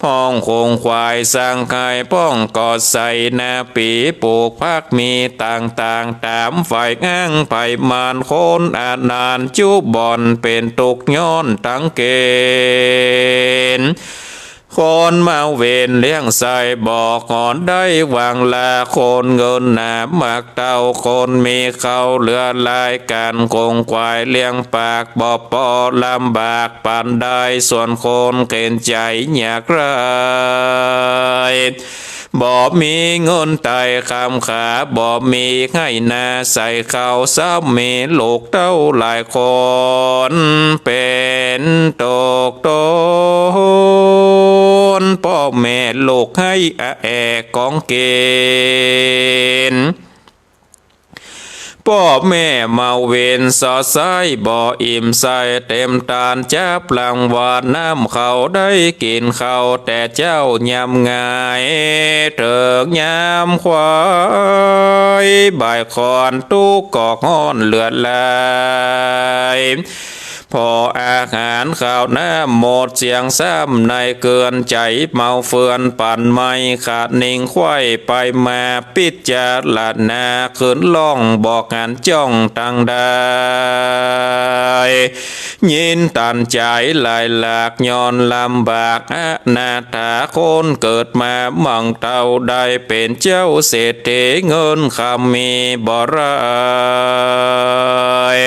พ่องคงควายสร้างไฮ่ พ่องก็ใส่นาปี๋ ปลูกผักมีต่างๆ ต๋ามฝ่ายอ้างไผมัน คนอันนั้นจุบ่อนเป๋นตุ๊กข์ย้อนตังเก๋ณฑ์ คนเมาเวรเลี้ยงใส่ บ่หอนได้วางลา คนเงินหนาหมากเต้า คนมีข้าวเหลือหลาย ก๋านคงควายเลี้ยงปาก บ่ปอลำบากปานใด ส่วนคนเข็ญใจ๋ยากไร้ บ่มีเงินไต่คำขา บ่มีไฮ่นาใส่ข้าว ซ้ำมีลูกเต้าหลายคน เป๋นตุ๊กข์ต๋น ป้อแม่ลูกไห้อะแอะกองเก๋ณฑ์ ป้อแม่เมาเวรส่อใส้บ่อิ่มใส่ เต๋มตานจับหลังหวานน้ำเข้า ได้กิ๋นข้าวแต่เจ๊ายามงาย เถิงยามควายบ่ายค่อน ตุ๊กข์ก็ฮ้อนเหลือหลาย ผ่ออาหารข้าวน้ำหมดเสี้ยง ซ้ำในเกือนใจ๋เมาเฟือน ปั่นไม้ขาดนิ่งไขว้ไปมา ปิจารณาคืนล่อง บ่หันจ้องตังใด ยินตันใจ๋หลายหลาก ย้อนลำบากอนาถา คนเกิดมาหมั่งเต้า ได้เป๋นเจ้าเศรษฐี เงินคำมีบ่หลาย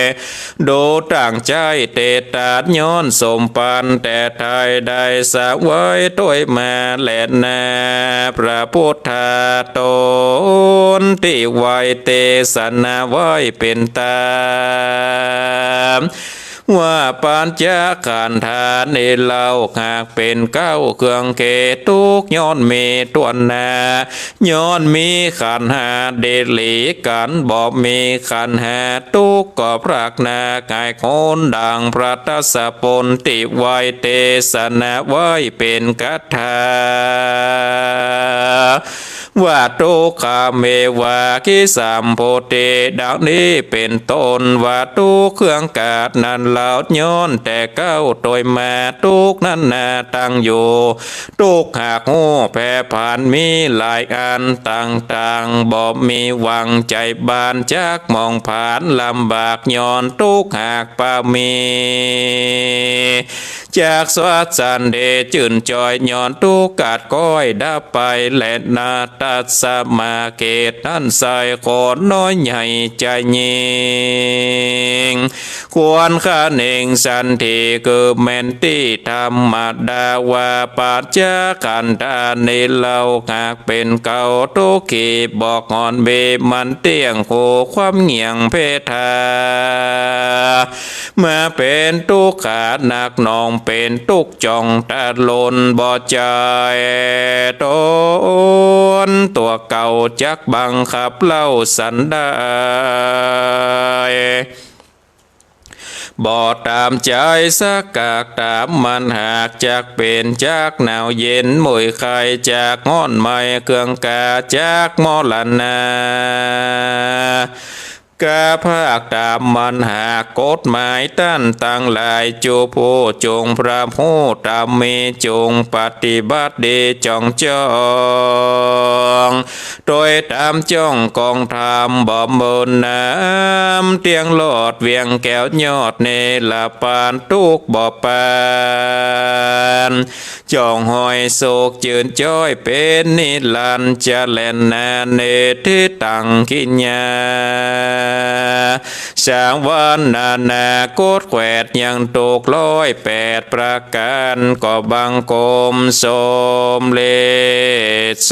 ดูตั้งใจ๋เตตาด ย้อนสมปันแต่ไท้ ได้สวยตวยมาแลนา พระพุทธาต๋นตี้ไหว้เตสนาไว้เป๋นต๋าม ว่าปัญจขันธานี้เล่า หากเป๋นเก๊าเครื่องเข ตุ๊กข์ย้อนมีต้วนหน้า ย้อนมีขันธ์ห้าเดลีกั๋น บ่มีขันธ์ห้า ตุ๊กข์ก็พรากหน้า หายโหนดังพระทศพล ตี้ไหว้เตสนาไว้เป๋นคาถา ว่า ทุกขเมวะ คิสัมโพธิ ดังนี้เป๋นต้น ว่าทุกข์เครื่องกัดนั้นเล่า ย้อนแต่เก๊าโตยมา ทุกข์นั้นนาตั้งอยู่ ทุกข์หากฮู้แผ่ผาน มีหลายอันต่างๆ บ่มีหวัง ใจ๋บานจักมองผาน ลำบากย้อนทุกข์หากบ่มี จักสวัสสันต์เดจื่นจอย ย้อนทุกข์ขาดก้อยดับไปแลนา ตัสมา เหตุนั้นไส้ คนน้อยใหญ่จะยิ่ง ควรคะเนงสันที คือแม่นตี้ธรรมดา ว่าปัจจขันธานี้เล่า หากเป๋นเก่าทุกขี บอกหอนเว มันเตี้ยง โห ความเงี่ยงเพทา มาเป๋นทุกขานักหน่อง เป๋นทุกข์จ่องตะลน บ่ใจ้ตนตั๋วเก่า จักบังคับเล่าสันได้ บ่ต๋ามใจ๋สักกัก ต๋ามมันหาก จักเป๋นจักหนาวเย็น เมื่อยไข้จักฮ้อนไหม้ เครื่องกาจักมรณา กาภาคต๋ามมันหาก กฎหมายต้านตังหลาย จุผู้จุ่งพร่ำฮู้ธรรมมี จุ่งปฏิบัติดีจ่องจ้อง โตยต๋ามจ้องกองธรรม บ่เมินน้ำเตี้ยงรอด เวียงแก้วยอดเนรปาน ทุกข์บ่ปาน จ่องห้อยสุขจื่นจ้อย เป๋นนิรันดร์ จะแล่นนาเนติตังขิญญา สังวรนานา กฎแขวดยังทุกข์ร้อยแปดประก๋าน ก็บังคมสมเร็จเส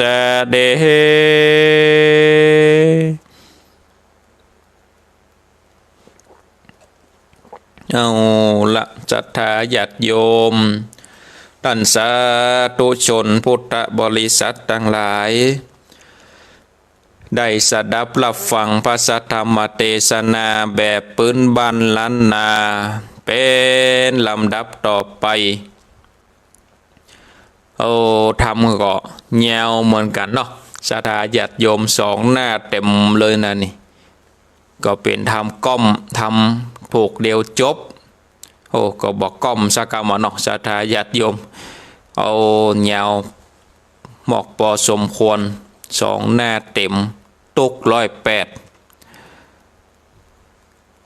ด็จ เอาละ ศรัทธาญาติโยม ต้านสาธุชนพุทธบริษัทตังหลาย ได้สดับฮับฟังพระสัทธรรมเตสนาแบบปื๊นบ้านล้านนา เป๋นลำดับต่อไป โอ้ ธรรมก็ยาวเหมือนกั๋นเนาะ ศรัทธาญาติโยม สองหน้าเต๋มเลยนะนี่ ก็เป๋นธรรมก้อม ธรรมผูกเดียวจบ โอ้ ก็บ่ก้อมสักกำอะเนาะ ศรัทธาญาติโยม เอายาวมากปอสมควร สองหน้าเต๋ม ตุ๊กร้อยแปด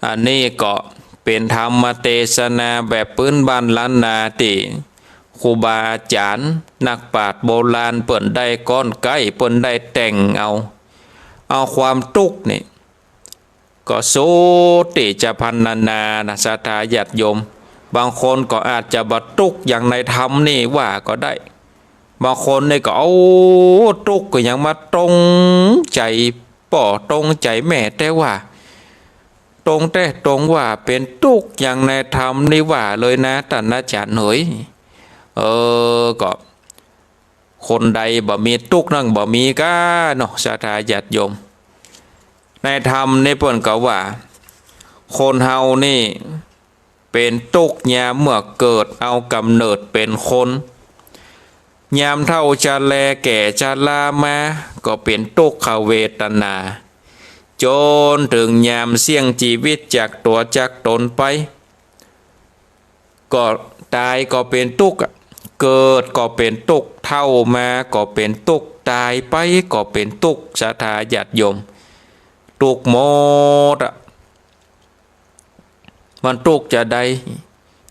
อันนี้ก็เป๋นธรรมเตสนาแบบปื๊นบ้านล้านนาตี้ครูบาอาจ๋ารย์นักปราชญ์โบราณเปิ้นได้ก้อนไก๊ เปิ้นได้แต่งเอา เอาความตุ๊กข์นี่ ก็สุดตี้จะพรรณนานะ ศรัทธาญาติโยม บางคนก็อาจจะบ่ตุ๊กข์อย่างในธรรมนี่ว่าก็ได้ บางคนนี่ก็เอาตุ๊กข์ก็ยังมาตรงใจ๋ป้อตรงใจ๋แม่ แต่ว่าตรงแต๊ตรงว่าเป๋นตุ๊กข์อย่างในธรรมนี่ว่าเลยนะ ต้านอาจ๋ารย์เหย เออ ก็ คนใดบ่มีตุ๊กข์นั่นบ่มีก้าเนาะ ศรัทธาญาติโยม ในธรรมนี่เปิ้นก็ว่า คนเฮานี่เป๋นตุ๊กข์ยามเมื่อเกิดเอาก๋ำเนิดเป๋นคน ยามเฒ่าชราแก่ชรามาก็เป๋นตุ๊กขเวทนา จ๋นเถิงยามเสี้ยงจีวิตจากตั๋วจากต๋นไป ก็ต๋ายก็เป๋นตุ๊กข์อะ เกิดก็เป๋นตุ๊กข์ เฒ่ามาก็เป๋นตุ๊กข์ ต๋ายไปก็เป๋นตุ๊กข์ ศรัทธาญาติโยม ตุ๊กข์หมดอะ มันตุ๊กข์จาใด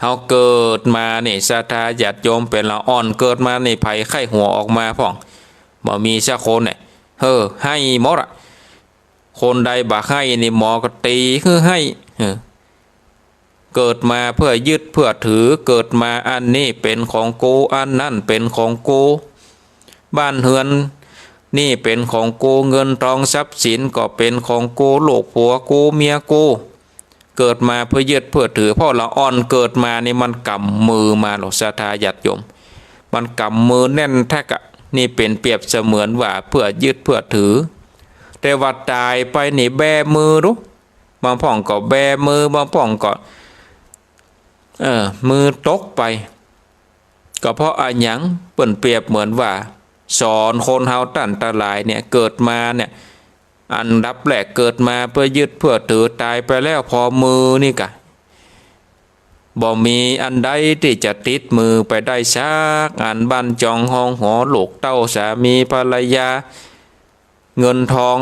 เฮาเกิดมานี่ ศรัทธาญาติโยม เป๋นละอ่อนเกิดมานี่ ใผไข้หัวออกมาพ่อง บ่มีสักคนเนี่ย เฮ้อ ไห้หมดอะ คนใดบ่ไห้นี่ หมอก็ตี๋หื้อไห้ เออ เกิดมาเปื้อยึดเปื้อถือ เกิดมาอันนี้เป๋นของกู อันนั้นเป๋นของกู บ้านเฮือนนี่เป๋นของกู เงินทองทรัพย์สินก็เป๋นของกู ลูกผัวกู เมียกู เกิดมาเปื้อยึดเปื้อถือ เพราะละอ่อนเกิดมานี่มันก๋ำมือมาหลอก ศรัทธาญาติโยม มันก๋ำมือแน่นแต๊กอะ นี่เป๋นเปรียบเสมือนว่าเปื้อยึดเปื้อถือ แต่ว่าต๋ายไปนี่แบมือดู บางพ่องก็แบมือ บางพ่องก็ เออ มือตกไป ก็เพราะอะหยัง เปิ้นเปรียบเหมือนว่า สอนคนเฮาต้านตังหลายเนี่ย เกิดมาเนี่ย อันดับแรกเกิดมาเปื้อยึดเปื้อถือ ต๋ายไปแล้วผ่อมือนี่กะ บ่มีอันใดตี้จะติดมือไปได้สักอัน บ้านจองฮองหอ ลูกเต้าสามีภรรยา เงินทอง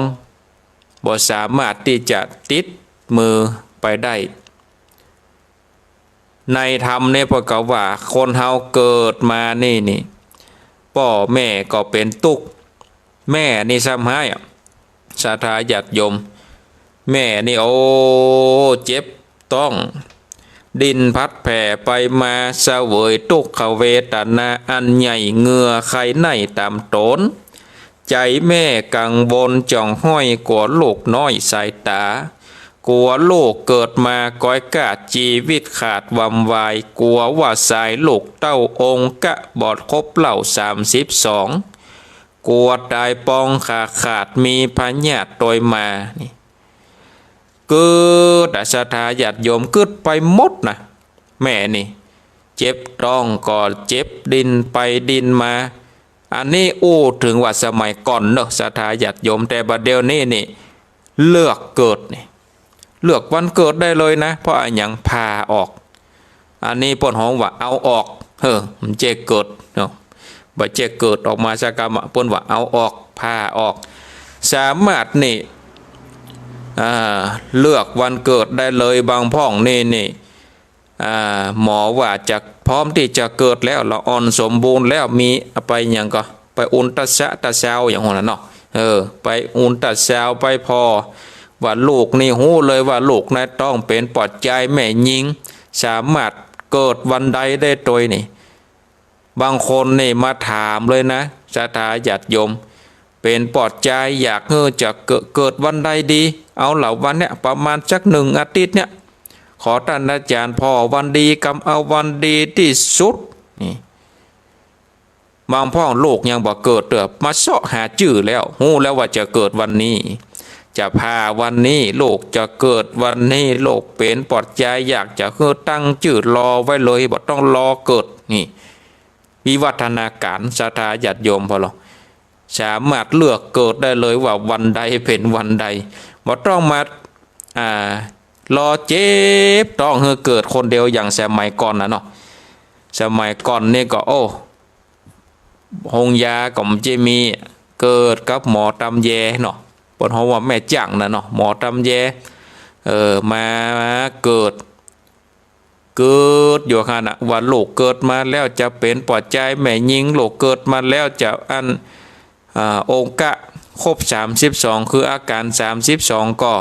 บ่สามารถตี้จะติดมือไปได้ ในธรรมเนี่ยเปิ้นก็ว่าคนเฮาเกิดมานี่นี่ ป้อแม่ก็เป๋นตุ๊กข์ แม่นี่ซ้ำฮ้ายอะ ศรัทธาญาติโยม แม่นี่ โอ้ เจ็บต๊อง ดิ้นพัดแผ่ไปมา เสวยตุ๊กขเวทนาอันใหญ่ เหงื่อไขไหน้ต๋ามต๋น ใจ๋แม่กังวลจ่องห้อย กั๋วลูกน้อยสายต๋า กั๋วลูกเกิดมาก๊อยก้า จีวิตขาดวำวาย กั๋วว่าสายลูกเต้าองค์กะบอดครบเล่าสามสิบสอง กั๋วต๋ายปองขาขาด มีพยาธิตวยมา นี่ กึ๊ดอะ ศรัทธาญาติโยม กึ๊ดไปหมดนะ แม่นี่ เจ็บต๊องก็เจ็บ ดิ้นไปดิ้นมา อันนี้อู้เถิงว่าสมัยก่อนเนาะ ศรัทธาญาติโยม แต่บัดเดี๋ยวนี้นี่ เลือกเกิดนี่ เลือกวันเกิดได้เลยนะ เพราะอะหยัง ผ่าออก อันนี้เปิ้นฮ้องว่าเอาออก เออ บ่ใจ้เกิดเนาะ บ่ใจ้เกิดออกมาสักกำอะ เปิ้นว่าเอาออก ผ่าออก สามารถนี่ อ่า เลือกวันเกิดได้เลย บางพ่องนี่นี่ อ่า หมอว่าจะพร้อมตี้จะเกิดแล้ว ละอ่อนสมบูรณ์แล้ว มีไปหยังก็ไปอุลตราซาวด์หยังหั้นน่ะเนาะ เออ ไปอุลตราซาวด์ ไปผ่อว่าลูกนี่ ฮู้เลยว่าลูกในต๊องเป๋นปอดจายแม่ญิง สามารถเกิดวันใดได้ตวยนี่ บางคนนี่มาถามเลยนะ ศรัทธาญาติโยม เป๋นปอดจาย อยากหื้อจะเกิด เกิดวันใดดี เอาละวันเนี้ย ประมาณสักหนึ่งอาทิตย์เนี่ย ขอต้านอาจ๋ารย์ผ่อวันดีกำ เอาวันดีตี้สุด นี่ บางพ่องลูกยังบ่เกิดเตื้อ มาเซาะหาจื้อแล้ว ฮู้แล้วว่าจะเกิดวันนี้ จะผ่าวันนี้ ลูกจะเกิดวันนี้ ลูกเป๋นปอดจาย อยากจะหื้อตั้งจื้อรอไว้เลย บ่ต้องรอเกิด นี่ วิวัฒนาการ ศรัทธาญาติโยมพ่อง สามารถเลือกเกิดได้เลยว่าวันใดเป๋นวันใด บ่ต้องมา อ่า รอเจ็บต๊องหื้อเกิดคนเดียวอย่างสมัยก่อนน่ะเนาะ สมัยก่อนนี่ก็ โอ้ โฮงยาก็บ่ใจ้มี เกิดกับหมอตำแยเนาะ เปิ้นฮ้องว่าแม่จ้างน่ะเนาะ หมอตำแย เออ มาเกิด เกิดอยู่หั้นน่ะ ว่าลูกเกิดมาแล้วจะเป๋นปอดจายแม่ญิง ลูกเกิดมาแล้วจะอัน อ่า องค์กะครบสามสิบสอง คืออาก๋ารสามสิบสอง ก็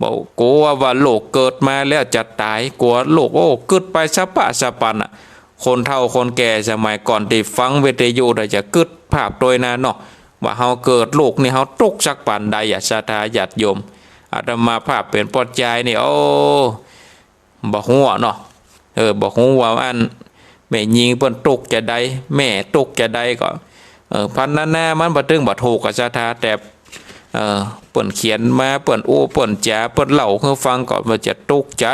บ่ กั๋วว่าลูกเกิดมาแล้วจะต๋าย กั๋วลูก โอ้ กึ๊ดไปสะปะสะปันน่ะ คนเฒ่าคนแก่สมัยก่อนตี้ฟังวิทยุได้จะกึ๊ดภาพตวยนาเนาะ ว่าเฮาเกิดลูกนี่เฮาตุ๊กข์สักปานใดอะ ศรัทธาญาติโยม อาตมาภาพเป๋นปอดจายนี่ โอ้ บ่ฮู้เนาะ เออ บ่ฮู้ว่าอันแม่ญิงเปิ้นตุ๊กข์จาใด แม่ตุ๊กข์จาใดก็ เออ พรรณนามันบ่ตึงบ่ถูกอะ ศรัทธา แต่ เออ เปิ้นเขียนมา เปิ้นอู้ เปิ้นจ๋า เปิ้นเล่าหื้อฟังก็ว่าจะตุ๊กข์ใจ๋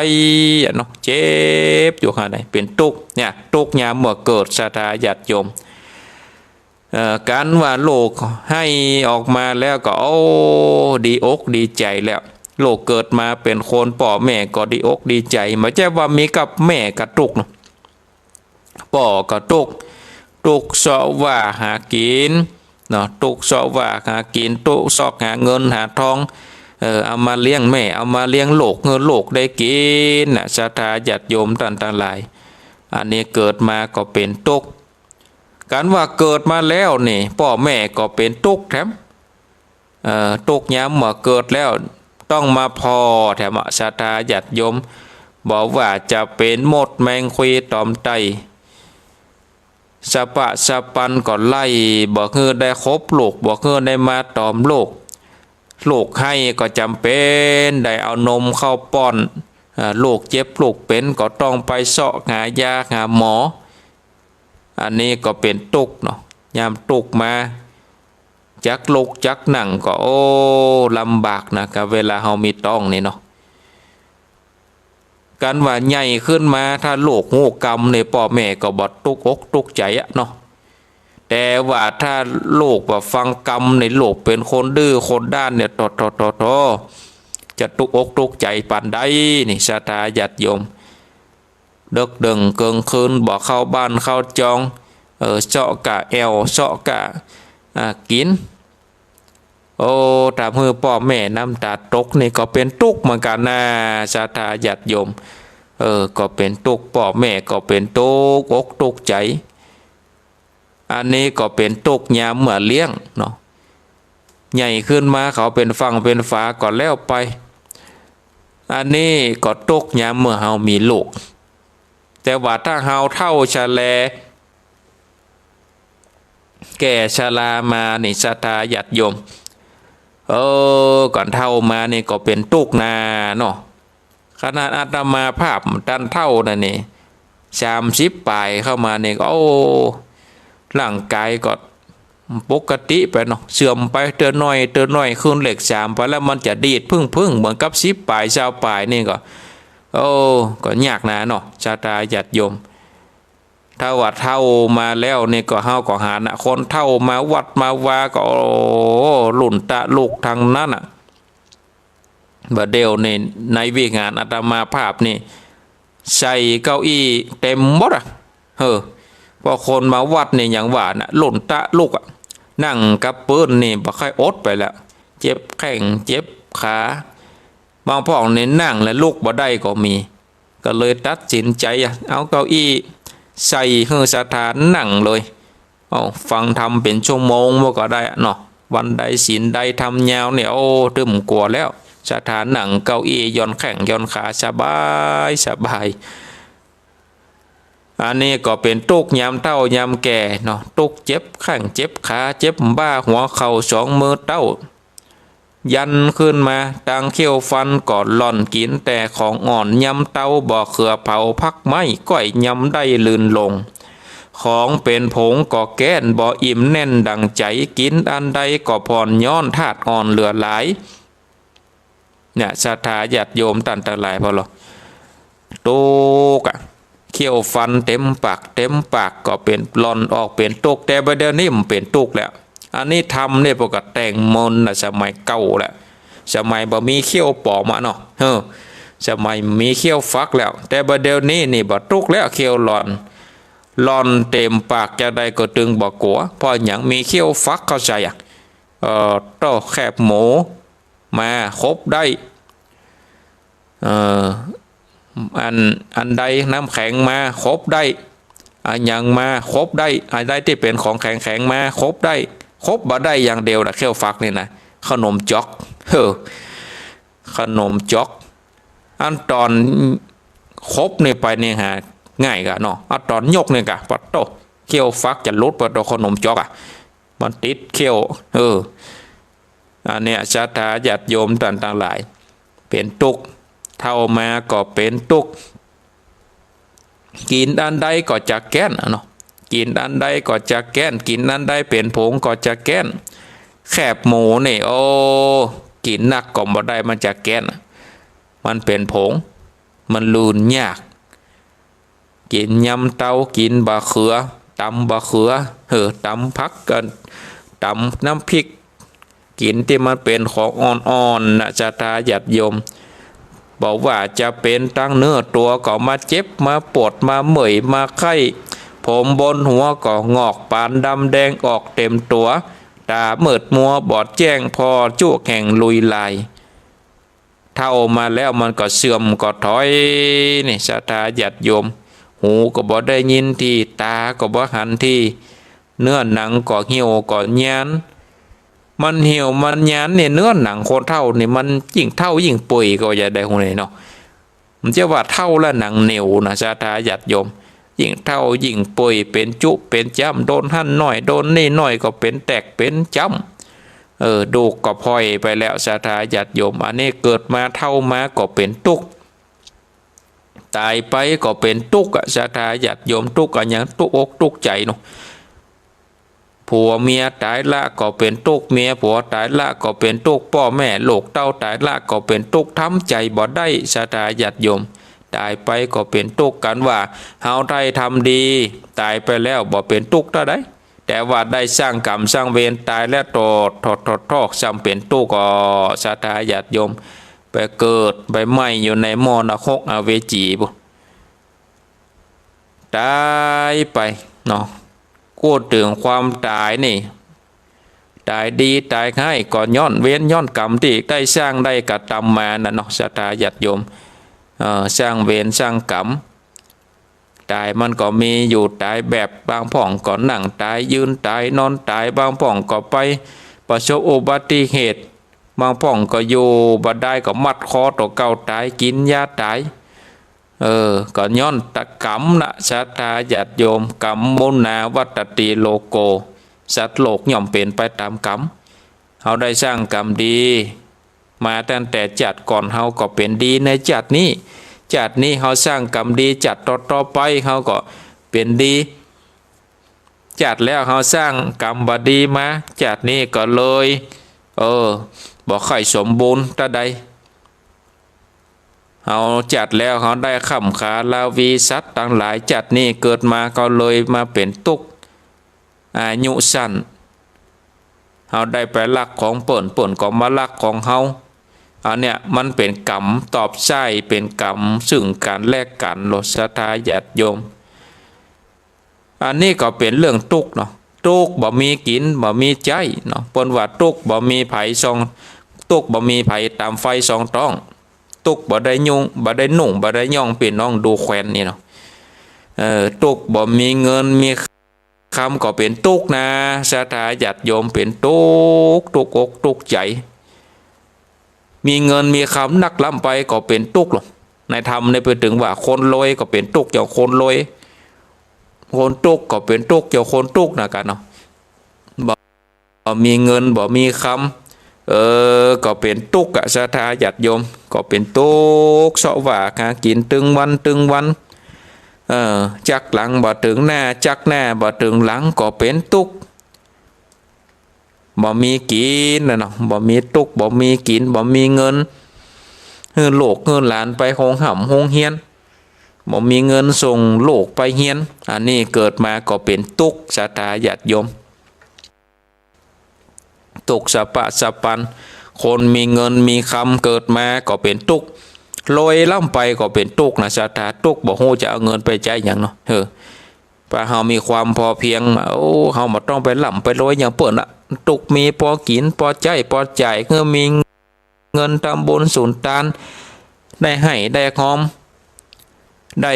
อะเนาะ เจ็บอยู่หั้นน่ะ เป๋นตุ๊กข์เนี่ย ตุ๊กข์ยามเมื่อเกิด ศรัทธาญาติโยม เอ่อ ก๋านว่าลูกไห้ออกมาแล้วก็ โอ้ ดีอกดีใจ๋แล้ว ลูกเกิดมาเป๋นคน ป้อแม่ก็ดีอกดีใจ๋ บ่ใจ้ว่ามีกับแม่กะตุ๊กข์เนาะ ป้อก็ตุ๊กข์ ตุ๊กข์เซาะว่าหากิ๋นเนาะ ตุ๊กข์เซาะว่าหากิ๋น ตุ๊กข์ซอกหาเงินหาทอง เออ เอามาเลี้ยงแม่ เอามาเลี้ยงลูก หื้อลูกได้กิ๋นน่ะ ศรัทธาญาติโยมต้านตังหลาย อันนี้เกิดมาก็เป๋นตุ๊กข์ ก๋านว่าเกิดมาแล้วนี่ ป้อแม่ก็เป๋นตุ๊กข์แถม เอ่อ ตุ๊กข์ยามเมื่อเกิดแล้ว ต้องมาผ่อแถมอะ ศรัทธาญาติโยม บ่ว่าจะเป๋นมดแมงคุยตอมไต่ สะปะสะปันก็ไล่ บ่หื้อได้คบลูก บ่หื้อได้มาตอมลูก ลูกไห้ก็จ๋ำเป๋นได้เอานมเข้าป้อน เอ่อ ลูกเจ็บลูกเป๋นก็ต้องไปเซาะหายาหาหมอ อันนี้ก็เป๋นตุ๊กข์เนาะ ยามตุ๊กข์มา จักลุกจักนั่งก็ โอ้ ลำบากนะ กับเวลาเฮามีต๊องนี่เนาะ ก๋านว่าใหญ่ขึ้นมา ถ้าลูกฮู้กำนี่ ป้อแม่ก็บ่ตุ๊กอกตุ๊กใจ๋อะเนาะ แต่ว่าถ้าลูกบ่ฟังกำนี่ ลูกเป๋นคนดื้อคนด้านเนี่ย โถ โถ โถ โถ จะตุ๊กอกตุ๊กใจ๋ปานใดนี่ ศรัทธาญาติโยม เดิ็กเดิ่งเกิ่งคืน บ่เข้าบ้านเข้าจอง เออ เซาะก้าแอ่ว เซาะก้า อ่า กิ๋น โอ้ ถ้าหื้อป้อแม่น้ำต๋าตกนี่ก็เป๋นตุ๊กเหมือนกั๋นนา ศรัทธาญาติโยม เออ ก็เป๋นตุ๊ก ป้อแม่ก็เป๋นตุ๊กอกตุ๊กใจ๋ อันนี้ก็เป๋นตุ๊กยามเมื่อเลี้ยงเนาะ ใหญ่ขึ้นมาเขาเป๋นฝั่งเป๋นฝาก็แล้วไป อันนี้ก็ตุ๊กยามเมื่อเฮามีลูก แต่ว่าถ้าเฮาเฒ่าชะแล แก่ชรามานี่ ศรัทธาญาติโยม เออ ก่อนเฒ่ามานี่ก็เป๋นตุ๊กนาเนาะ ขนาดอาตมาภาพตันเฒ่านั่นนี่ สามสิบป๋ายเข้ามานี่ก็ โอ้ ร่างก๋ายก็ปกติไปเนาะ เสื่อมไปเตื้อน้อยเตื้อน้อย ขึ้นเลขสามไปแล้ว มันจะดีดพึ่งๆ เหมือนกับสิบป๋าย ซาวป๋ายนี่ก็ โอ้ ก็ยากนาเนาะ ศรัทธาญาติโยม ถ้าว่าเฒ่ามาแล้วนี่ก็ เฮาก็หันน่ะ คนเฒ่ามาวัดมาวาก็ โอ้ ลุ่นตะลุกตังนั้นน่ะ บ่าเดี่ยวนี่ในวิหารอาตมาภาพนี่ ใส่เก้าอี้เต๋มหมดอะ เออ เพราะคนมาวัดนี่อย่างว่าน่ะ ลุ่นตะลุกอะ นั่งกับปื๊นนี่บ่ค่อยอดไปแล้ว เจ็บแข้งเจ็บขา บางพ่องนี่นั่งแล้วลุกบ่ได้ก็มี ก็เลยตัดสินใจ๋อะ เอาเก้าอี้ใส่หื้อศรัทธานั่งเลย เอาฟังธรรมเป๋นชั่วโมงบ่ก็ได้อะเนาะ วันใดศีลใดธรรมยาวเนี่ย โอ้ ตึมกว่าแล้ว ศรัทธานั่งเก้าอี้หย่อนแข้งหย่อนขาสบายสบาย อันนี้ก็เป๋นตุ๊กยามเฒ่ายามแก่เนาะ ตุ๊กเจ็บแข้งเจ็บขา เจ็บบ่าหัวเข่าสองมือเต้า ยันขึ้นมา ตางเขี้ยวฟันก็หล่อน กิ๋นแต่ของอ่อน ยำเต้าบ่าเขือเผา ผักไม้ก้อยยำได้ลื่นลง ของเป๋นผงก็แก้น บ่อิ่มแน่นดั่งใจ๋ กิ๋นอันใดก็ผ่อนย้อน ธาตุอ่อนเหลือหลาย เนี่ย ศรัทธาญาติโยมต้านตังหลาย พอลอตุ๊กอะ เขี้ยวฟันเต๋มปากเต๋มปากก็เป๋นหล่อนออกเป๋นตุ๊ก แต่บ่าเดี่ยวนี้บ่เป๋นตุ๊กแล้ว อันนี้ธรรมนี่เปิ้นก็แต่งมนต์น่ะ สมัยเก่าแหละ สมัยบ่มีเขี้ยวป๋อมอะเนาะ เออ สมัยมีเขี้ยวฟักแล้ว แต่บ่าเดี่ยวนี้นี่บ่ตุ๊กแล้ว เขี้ยวหล่อน หล่อนเต๋มปากจาใดก็ตึงบ่กั๋ว เพราะหยัง มีเขี้ยวฟักเข้าใจ๋อะ เอ่อ โต้ แคบหมู มาขบได้ เอ่อ อัน อันใดน้ำแข็งมาขบได้ อะหยังมาขบได้ อันใดตี้เป๋นของแข็งๆ มาขบได้ ขบบ่ได้อย่างเดียวนะ เขี้ยวฟักนี่นะ ขนมจ๊อก เออ ขนมจ๊อก อันต๋อนขบนี่ไปนี่หาง่ายก่าเนาะ อันต๋อนยกนี่ก่า ปะโต้ เขี้ยวฟักจะหลุด ปะโต้ ขนมจ๊อกอะ มันติดเขี้ยว เออ อันเนี้ยศรัทธาญาติโยมต้านตังหลาย เป๋นตุ๊ก เฒ่ามาก็เป๋นตุ๊ก กิ๋นอันใดก็จะแก้นอะเนาะ กิ๋นอันใดก็จะแก้น กิ๋นอันใดเป๋นผงก็จะแก้น แคบหมูนี่ โอ้ กิ๋นนักก็บ่ได้ มันจะแก้น มันเป๋นผง มันลื่นยาก กิ๋นยำเต้า กิ๋นบ่าเขือ ต๋ำบ่าเขือ เออ ต๋ำผักกั๋น ต๋ำน้ำพริก กิ๋นตี้มันเป๋นของอ่อนๆ นะ ศรัทธาญาติโยม บ่ว่าจะเป๋นตังเนื้อตั๋วก็มาเจ็บ มาปวด มาเมื่อย มาไข้ ผมบนหัวก็งอก ปานดำแดงออกเต๋มตั๋ว ต๋ามืดมัวบอดแจ้ง ผ่อจุแข่งลุยลาย เฒ่ามาแล้วมันก็เสื่อมก็ถอย นี่ ศรัทธาญาติโยม หูก็บ่ได้ยินที ต๋าก็บ่หันที เนื้อหนังก็เหี่ยวก็ยาน มันเหี่ยวมันยานนี่ เนื้อหนังคนเฒ่านี่ มันยิ่งเฒ่ายิ่งป่วยก็อย่าได้ฮู้เลยเนาะ มันจะว่าเฒ่าแล้วหนังเหนียวนะ ศรัทธาญาติโยม ยิ่งเฒ่ายิ่งป่วย เป๋นจุเป๋นจ้ำ โดนหั้นหน้อย โดนนี่หน้อยก็เป๋นแตกเป๋นจ้ำ เออ ดูกก็พร่อยไปแล้ว ศรัทธาญาติโยม อันนี้เกิดมาเฒ่ามาก็เป๋นตุ๊ก ต๋ายไปก็เป๋นตุ๊กอะ ศรัทธาญาติโยม ตุ๊กอะหยัง ตุ๊กอกตุ๊กใจ๋เนาะ ผัวเมียต๋ายละก็เป๋นตุ๊ก เมียผัวต๋ายละก็เป๋นตุ๊ก ป้อแม่ลูกเต้าต๋ายละก็เป๋นตุ๊ก ทำใจ๋บ่ได้ ศรัทธาญาติโยม ต๋ายไปก็เป๋นตุ๊ก กันว่าเฮาได้ทำดี ต๋ายไปแล้วบ่เป๋นตุ๊กเต้าใด แต่ว่าได้สร้างกรรมสร้างเวรต๋ายแล้ว โต้ษ โต้ษ โต้ษ โต้ษ ซ้ำเป๋นตุ๊กข์ก่อ ศรัทธาญาติโยม ไปเกิดไปไหม้อยู่ในหม้อนรกอเวจีปู้น ต๋ายไปเนาะ พูดเถิงความต๋ายนี่ ต๋ายดีต๋ายฮ้ายก็ย้อนเวรย้อนกรรมตี้ได้สร้างได้กระตำมาน่ะเนาะ ศรัทธาญาติโยม เอ่อ สร้างเวรสร้างกรรม ต๋ายมันก็มีอยู่ต๋ายแบบ บางพ่องก็นั่งต๋าย ยืนต๋าย นอนต๋าย บางพ่องก็ไปประสบอุบัติเหตุ บางพ่องก็อยู่บ่ได้ก็มัดคอตั๋วเก่าต๋าย กิ๋นยาต๋าย เออ ก็ย้อนตะกรรมนะ ศรัทธาญาติโยม กรรมมุนาวัตตีโลโก สัตว์โลกย่อมเป๋นไปต๋ามกรรม เฮาได้สร้างกรรมดีมาตั้งแต่จาติก่อน เฮาก็เป๋นดีในจาตินี้ จาตินี้เฮาสร้างกรรมดี จาติต่อๆ ไปเฮาก็เป๋นดี จาติแล้วเฮาสร้างกรรมบ่ดีมา จาตินี้ก็เลย เออ บ่ค่อยสมบูรณ์เต้าใด เฮาจาติแล้วเฮาได้ข่ำขาราวีสัตว์ตังหลาย จาตินี้เกิดมาก็เลยมาเป๋นตุ๊กข์ อายุสั้น เฮาได้ไปลักของเปิ้น เปิ้นก็มาลักของเฮา อันเนี้ยมันเป๋นกรรมตอบใช้ เป๋นกรรมซึ่งกั๋นและกั๋นโลด ศรัทธาญาติโยม อันนี้ก็เป๋นเรื่องตุ๊กข์เนาะ ตุ๊กข์บ่มีกิ๋น บ่มีใจ๊เนาะ เปิ้นว่าตุ๊กข์บ่มีใผส่อง ตุ๊กข์บ่มีใผต๋ามไฟส่องต๊อง ตุ๊กข์บ่ได้ยุง บ่ได้นุ่ง บ่ได้ย่อง ปี้น้องดูแควนนี่เนาะ เออ ตุ๊กข์บ่มีเงินมีคำก็เป๋นตุ๊กข์นะ ศรัทธาญาติโยม เป๋นตุ๊กข์ ตุ๊กข์อกตุ๊กข์ใจ๋ มีเงินมีคำนักล้ำไปก็เป๋นตุ๊กข์ลอ ในธรรมเนี่ยเปิ้นเถิงว่าคนรวยก็เป๋นตุ๊กข์เจ้าคนรวย คนตุ๊กข์ก็เป๋นตุ๊กข์เจ้าคนตุ๊กข์นะกั๋นเนาะ บ่ บ่มีเงินบ่มีคำ เออ ก็เป๋นตุ๊กข์อะ ศรัทธาญาติโยม ก็เป๋นตุ๊กข์ เซาะหว่าหากิ๋นตึงวันตึงวัน เออ จักหลังบ่เถิงหน้า จักหน้าบ่เถิงหลัง ก็เป๋นตุ๊กข์ บ่มีกิ๋นน่ะเนาะ บ่มีตุ๊กข์ บ่มีกิ๋น บ่มีเงินหื้อลูกหื้อหลานไปโฮงฮ่ำโฮงเฮียน บ่มีเงินส่งลูกไปเฮียน อันนี้เกิดมาก็เป๋นตุ๊กข์ ศรัทธาญาติโยม ตุ๊กข์สะปะสะปัน คนมีเงินมีคำเกิดมาก็เป๋นตุ๊กข์ รวยล้ำไปก็เป๋นตุ๊กข์นะ ศรัทธา ตุ๊กข์ บ่ฮู้จะเอาเงินไปใจ๊หยังเนาะ เออ ถ้าเฮามีความพอเพียง โอ้ เฮาบ่ต้องไปล้ำไปรวยอย่างเปิ้นอะ ตุ๊กข์มีปอกิ๋นปอใจ๊ปอจ่าย คือมีเงินทำบุญสุนตาน ได้ให้ได้ฮอม ได้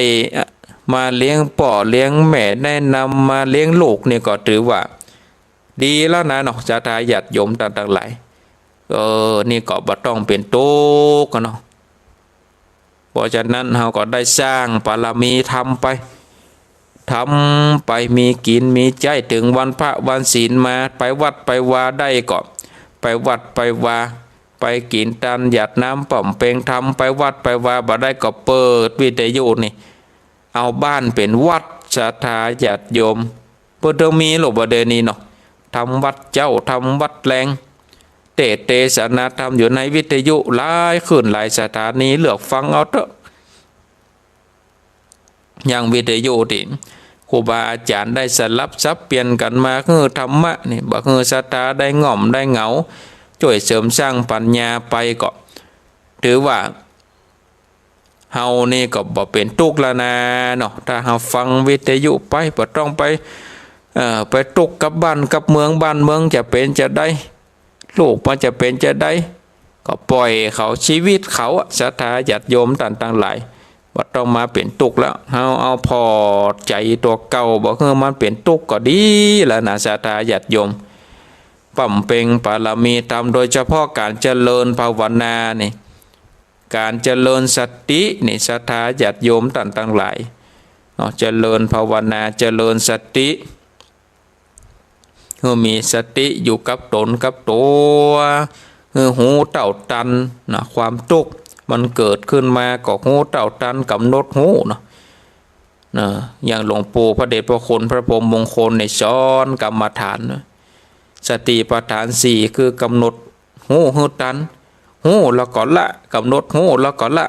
มาเลี้ยงป้อเลี้ยงแม่ ได้นำมาเลี้ยงลูกนี่ก็ถือว่าดีแล้วนะเนาะ ศรัทธาญาติโยมต้านตังหลาย เออ นี่ก็บ่ต้องเป๋นตุ๊กข์กั๋นเนาะ เพราะฉะนั้นเฮาก็ได้สร้างบารมีทำไป ทำไป มีกิ๋นมีใจ๊ เถิงวันพระวันศีลมา ไปวัดไปวาได้ก็ไปวัดไปวา ไปกิ๋นตานหยาดน้ำป๋อมเปงธรรม ไปวัดไปวาบ่ได้ก็เปิดวิทยุนี่ เอาบ้านเป๋นวัด ศรัทธาญาติโยม เปิ้นเถิงมีโลดบ่าเดี่ยวนี้เนาะ ทำวัดเจ๊า ทำวัดแลง เตสน์เตสนาธรรมอยู่ในวิทยุหลายคลื่นหลายสถานี เลือกฟังเอาเต๊อะ อย่างวิทยุตี้ครูบาอาจ๋ารย์ได้สลับสับเปลี่ยนกั๋นมาหื้อธรรมะนี่ บ่หื้อศรัทธาได้ง่อมได้เหงา จ้วยเสริมสร้างปัญญาไปก็ ถือว่า เฮานี่ก็บ่เป๋นตุ๊กข์แล้วนาเนาะ ถ้าเฮาฟังวิทยุไป บ่ต้องไป เอ่อ ไปตุ๊กข์กับบ้านกับเมือง บ้านเมืองจะเป๋นจาใด ลูกมันจะเป๋นจาใด ก็ปล่อยเขา ชีวิตเขาอะ ศรัทธาญาติโยมต้านตังหลาย บ่ต้องมาเป๋นตุ๊กข์แล้ว เฮาเอาผ่อใจ๋ตั๋วเก่า บ่หื้อมันเป๋นตุ๊กข์ก็ดีแล้วนะ ศรัทธาญาติโยม ป๋อมเปงบารมีธรรม โดยเฉพาะก๋านเจริญภาวนานี่ ก๋านเจริญสตินี่ ศรัทธาญาติโยมต้านตังหลายเนาะ เจริญภาวนา เจริญสติ หื้อมีสติอยู่กับต๋นกับตั๋ว หื้อฮู้เต้าตันนะ ความตุ๊กข์มันเกิดขึ้นมาก็ฮู้เต้าตัน ก๋ำหนดฮู้เนาะ นะ อย่างหลวงปู่พระเดชพระคุณพระพรหมมงคลนี่สอนกรรมฐานนะ สติปัฏฐานสี่ คือก๋ำหนดฮู้หื้อตัน ฮู้แล้วก็ละ ก๋ำหนดฮู้แล้วก็ละ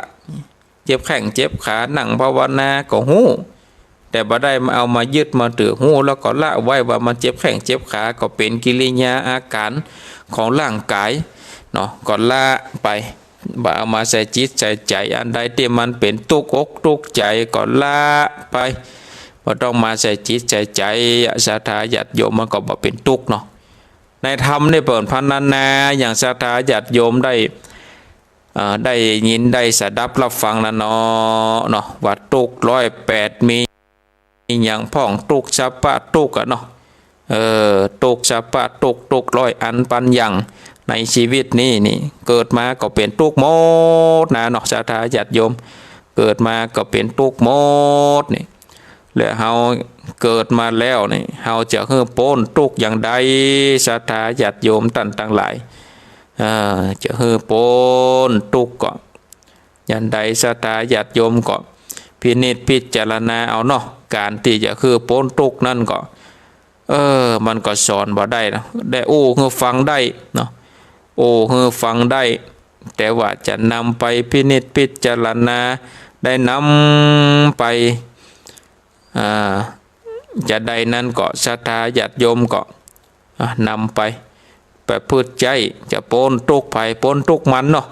เจ็บแข้งเจ็บขา นั่งภาวนาก็ฮู้ แต่บ่ได้เอามายึดมาถือ ฮู้แล้วก็ละไว้ ว่ามันเจ็บแข้งเจ็บขา ก็เป๋นกิริยาอาก๋านของร่างก๋ายเนาะ ก็ละไป บ่เอามาใส่จิตใส่ใจ๋ อันใดตี้มันเป๋นตุ๊กอกตุ๊กใจ๋ก็ละไป บ่ต้องมาใส่จิตใส่ใจ๋ ศรัทธาญาติโยม มันก็บ่เป๋นตุ๊กเนาะ ในธรรมนี่เปิ้นพรรณนา อย่างศรัทธาญาติโยมได้ เอ่อ ได้ยินได้สดับรับฟังแล้วเนาะ เนาะ ว่าตุ๊กร้อยแปดมีหยังพ่อง ตุ๊กสรรพตุ๊กอะเนาะ เออ ตุ๊กสรรพตุ๊ก ตุ๊กร้อยอันปันอย่าง ในชีวิตนี้นี่ เกิดมาก็เป๋นตุ๊กหมดนะเนาะ ศรัทธาญาติโยม เกิดมาก็เป๋นตุ๊กหมดนี่ แล้วเฮาเกิดมาแล้วนี่ เฮาจะหื้อป๊นตุ๊กอย่างใด ศรัทธาญาติโยมต้านตังหลาย เอ่อ จะหื้อป๊นตุ๊กก็อย่างใด ศรัทธาญาติโยมก็พินิจพิจารณาเอาเนาะ ก๋านตี้จะหื้อป๊นตุ๊กนั้นก็ เออ มันก็สอนบ่ได้เนาะ ได้อู้หื้อฟังได้เนาะ อู้หื้อฟังได้ แต่ว่าจะนำไปพินิจพิจารณา ได้นำไป อ่า จะใดนั้นก็ ศรัทธาญาติโยมก็ อ่ะ นำไปประพฤติใจ๊ จะป๊นตุ๊กใผป๊นตุ๊กมันเนาะ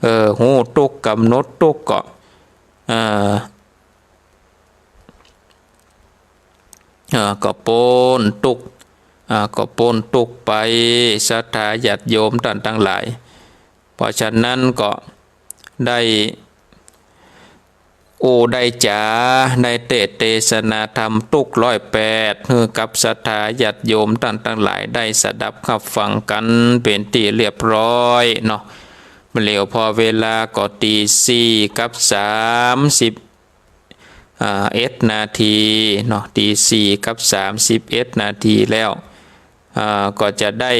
เออ ฮู้ตุ๊ก ก๋ำหนดตุ๊กก็ เอ่อ เอ่อ ก็ป๊นตุ๊ก อ่า ก็ป๊นตุ๊กไป ศรัทธาญาติโยมต้านตังหลาย เพราะฉะนั้นก็ได้อู้ได้จ๋า ได้เตสน์เตสนาธรรมตุ๊กร้อยแปด หื้อกับศรัทธาญาติโยมต้านตังหลายได้สดับฮับฟังกั๋นเป๋นตี้เรียบร้อยเนาะ บ่าเหลียวพอเวลาก็ตีสี่กับสามสิบ อ่า เอ็ดนาทีเนาะ ตีสี่กับสามสิบเอ็ดนาทีแล้ว อ่า ก็จะได้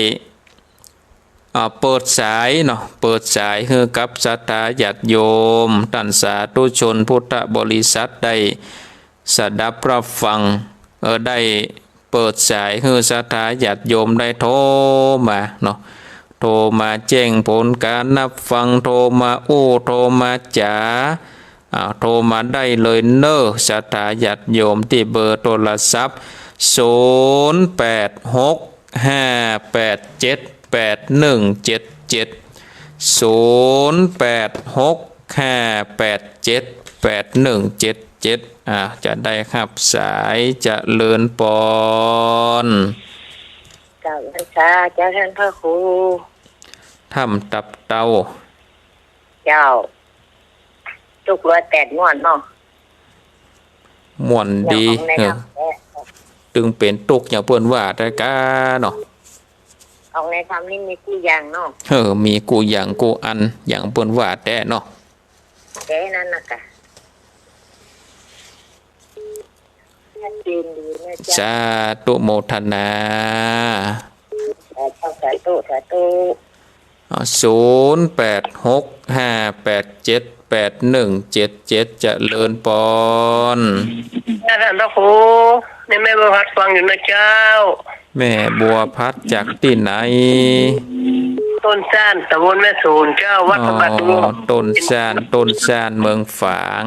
อ่า เปิดสายเนาะ เปิดสายหื้อกับศรัทธาญาติโยม ต้านสาธุชนพุทธบริษัทได้สดับฮับฟัง เออ ได้เปิดสายหื้อศรัทธาญาติโยมได้โทรมาเนาะ โทรมาแจ้งผลก๋านฮับฟัง โทรมาอู้ โทรมาจ๋า อ่า โทรมาได้เลยเน่อ ศรัทธาญาติโยม ตี้เบอร์โทรศัพท์ ศูนย์แปดหกห้าแปดเจ็ดแปดหนึ่งเจ็ดเจ็ด ศูนย์แปดหกห้าแปดเจ็ดแปดหนึ่งเจ็ดเจ็ด อ่า จะได้ฮับสาย เจริญปอน เจ้า เจ้า เจ้าต้านพระครู ถ้ำตับเตา เจ้า ตุ๊กร้อยแปดม่วนเนาะ ม่วนดี อย่างของใน เออ ธรรมแต๊ ตึงเป๋นตุ๊กอย่างเปิ้นว่าแต๊ก้าเนาะ ของในธรรมนี่มีกู้อย่างเนาะ เออ มีกู้อย่างกู้อัน อย่างเปิ้นว่าแต๊เนาะ แต๊นั้นน่ะก้า ชัดเจนดีนะเจ้า สาธุโมทนา สาธุ สาธุ สาธุ อ่า ศูนย์แปดหกห้าแปดเจ็ดแปดหนึ่งเจ็ดเจ็ด เจริญปอน เจ้าต้านพระครู นี่แม่บัวพัดฟังอยู่นะเจ้า แม่บัวพัดจากตี้ไหน ต้นซาน ตำบลแม่สูนเจ้า วัดพระบาทหลวง อ๋อ ต้นซาน ต้นซาน เมืองฝาง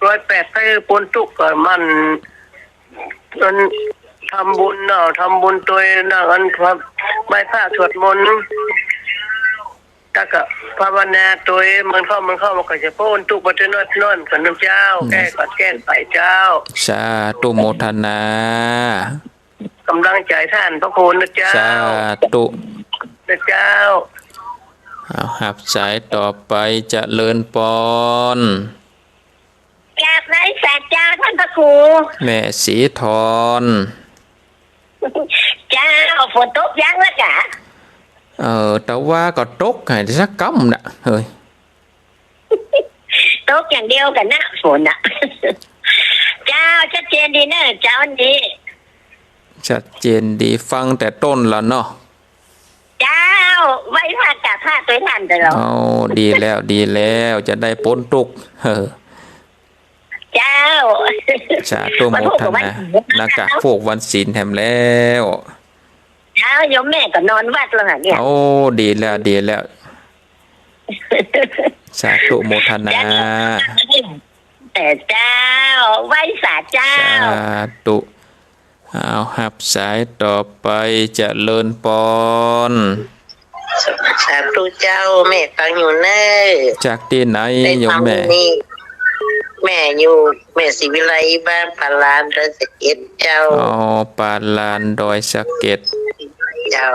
ร้อยแปด ใผป๊นตุ๊กก็มัน อันทำบุญเนาะ ทำบุญตวยนั่งอันพระ ไหว้พระสวดมนต์ แล้วก็ภาวนาตวย มันเข้า มันเข้า มันก็จะป๊นตุ๊กไปตวยน้อยๆ ก่อนนะเจ้า อืม แก้ก่อนแก้ไปเจ้า สาธุโมทนา ก๋ำลังใจ๋ต้านพระครูนะเจ้า สาธุ นะเจ้า เอา ฮับสายต่อไป เจริญปอน กราบไหว้สาเจ้าต้านพระครู แม่ศรีธร เจ้า ฝนตกยังละก้า เออ ตะวาก็ตก หื้อสักกำนะ เฮ้ย ตกอย่างเดียวกั๋นนะ ฝนน่ะ เจ้า ชัดเจนดีเน่อ เจ้า อันนี้ ชัดเจนดี ฟังแต่ต้นละเนาะ เจ้า ไหว้พระกราบพระตวยต้านตลอด เอา ดีแล้ว ดีแล้ว จะได้ป๊นตุ๊ก เออ เจ้า สาธุโมทนา วันพูกกับวันศีล นะก้า พูกวันศีลแถมแล้ว เจ้า โยมแม่ก็นอนวัดแล้วน่ะเนี่ย โอ้ ดีแล้ว ดีแล้ว สาธุโมทนา เจ้า แต่เจ้า ไหว้สาเจ้า สาธุ เอา ฮับสายต่อไป เจริญปอน สาธุเจ้า แม่ฟังอยู่เน่อ จากตี้ไหน ได้ฟัง โยมแม่ นี่ แม่อยู่ แม่ศรีวิไล บ้านป่าลาน ดอยสะเก็ดเจ้า อ๋อ ป่าลาน ดอยสะเก็ด เจ้า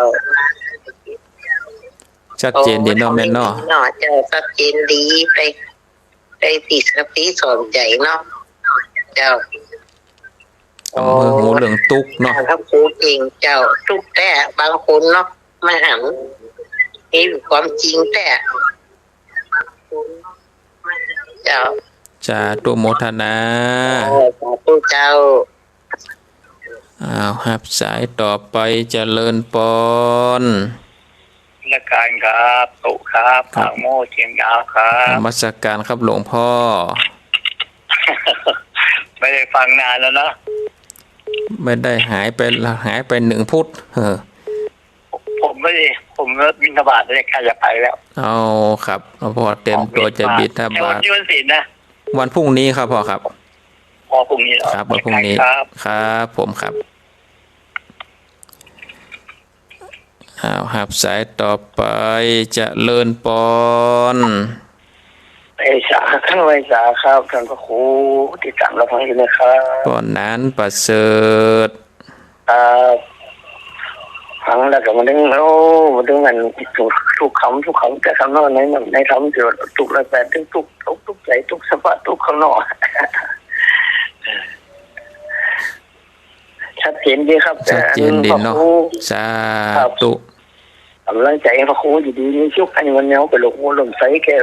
ชัดเจนดีเนาะ โอ้ แม่เนาะ เนาะเจ้า ชัดเจนดี ไป ไปติดสติสอนใจเนาะ เจ้า อำเภอฮูเรื่องตุ๊กข์เนาะ พระครูเก่งเจ้า ตุ๊กข์แต๊ บางคนเนาะ มาหัน นี่ความจริงแต๊ เจ้า สาธุโมทนา เออ สาธุเจ้า อ้าว ฮับสายต่อไป เจริญปอน นมัสการครับ ตุ๊ครับ ครับ ปากโมเชียงดาวครับ นมัสการครับหลวงพ่อ ไม่ได้ฟังนานแล้วนะ ไม่ได้หายไป หายไปหนึ่งพุธ เออ ผมไม่ได้ ผมบิณฑบาตแล้ว ใกล้จะไปแล้ว เอาครับ หลวงพ่อเตรียมตัวจะบิณฑบาต ออกบิณฑบาต แต่วันนี้วันศีลนะ วันพรุ่งนี้ครับพ่อครับ อ๋อ พรุ่งนี้เหรอ ครับ วันพรุ่งนี้ ครับ ครับ ผมครับ อ้าว ฮับสายต่อไป เจริญปอน ไหว้สา ไหว้สาครับ ต้านพระครู ติดต๋ามรับฟังอยู่นะครับ ปอน หนานประเสริฐ ครับ ฟังแล้วก็มาเถิง โอ้ มาเถิงอัน ตุ๊ก ตุ๊กคำ ตุ๊กคำ แต่คำเนาะ ใน ในธรรมะ ตุ๊กร้อยแปด ตุ๊ก ตุ๊ก ตุ๊ก ตุ๊กใจ๋ ตุ๊กสะพะ ตุ๊กข้างนอก ชัดเจนดีครับ ชัดเจนดีเนาะ พระครู สาธุ ครับ ก๋ำลังใจ๋พระครูอยู่ดีมีสุข อันนี้มันยังไปหลงมัวหลงใสแก่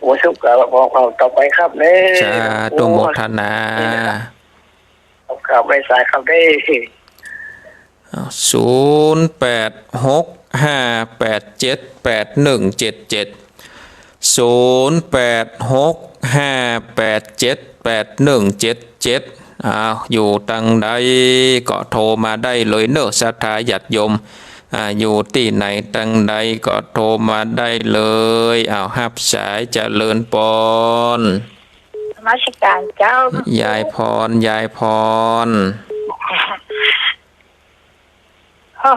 หัวสุข ก็บอกเอาต่อไปครับเน่อ สาธุโมทนา ครับ ไหว้สาครับเน่อ อ้าว ศูนย์แปดหกห้าแปดเจ็ดแปดหนึ่งเจ็ดเจ็ด ศูนย์แปดหกห้าแปดเจ็ดแปดหนึ่งเจ็ดเจ็ด อ้าว อยู่ตังใดก็โทรมาได้เลยเน่อ ศรัทธาญาติโยม อ่า อยู่ตี้ไหนตังใดก็โทรมาได้เลย อ้าว ฮับสาย เจริญปอน นมัสการเจ้า ยายพร ยายพร โอ้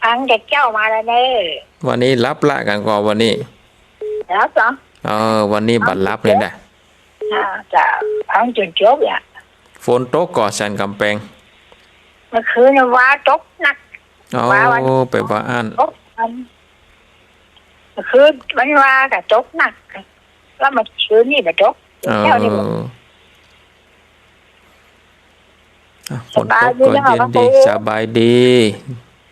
ฟังแต่เจ๊ามาแล้วเน่อ วันนี้หลับละกั๋นก่อ วันนี้ หลับเหรอ เออ วันนี้บ่หลับเลยนะ อ่า จะฟังจ๋นจบเนี่ย ฝนตกก่อสันก๋ำแปง เมื่อคืนน่ะว่าตกหนัก อ๋อ ว่าวัน ไปว่าอั้น ตกอัน เมื่อคืนมันว่าก็ตกหนัก แล้วเมื่อคืนนี่บ่ตก เออ เจ๊านี่บ่ อ่ะ ฝนตกก็เย็นดี สบายดีเนาะ สบายดี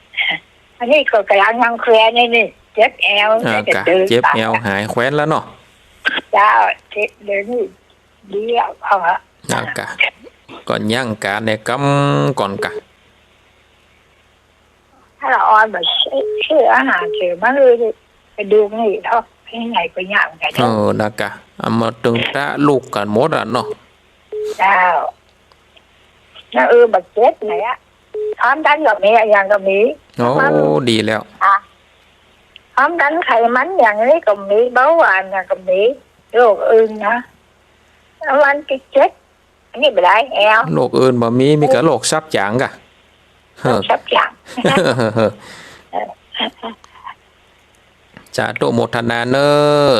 อันนี้ก็ก๋ำลังนั่งเคลียร์นี่ นี่ เจ็บแอว อ่า แล้วก็ กะ เดิน เจ็บแอวหายแคว้นแล้วเนาะ เจ้า เจ็บ เดี๋ยวนี้ดีแล้ว เอาละ อ่ะ กะ ก่อนยั้งก๋านในกำก่อนกะ ถ้าละอ่อนบ่ ซื้อ ซื้ออาหารเสริมมาเลย กระดูกนี่เนาะ ไปไหนก็ยากเหมือนกั๋นเนาะ เออ นะกะ เอามาตึงตะลุกกั๋นหมดอะเนาะ เจ้า แล้ว เออ บ่เจ็บไหนอะ ความดันก็มี อะหยังก็มี โอ้ ความ ดีแล้ว อ่ะ ความดันไขมันอย่างนี้ก็มี เบาหวานอย่างก็มี โรคอื่นนะ วันที่เจ็ด อันนี้บ่ได้ แอว โรคอื่นบ่มี มีกะโรคซับจ๋างกะ โรคซับจ๋าง สาธุโมทนาเน่อ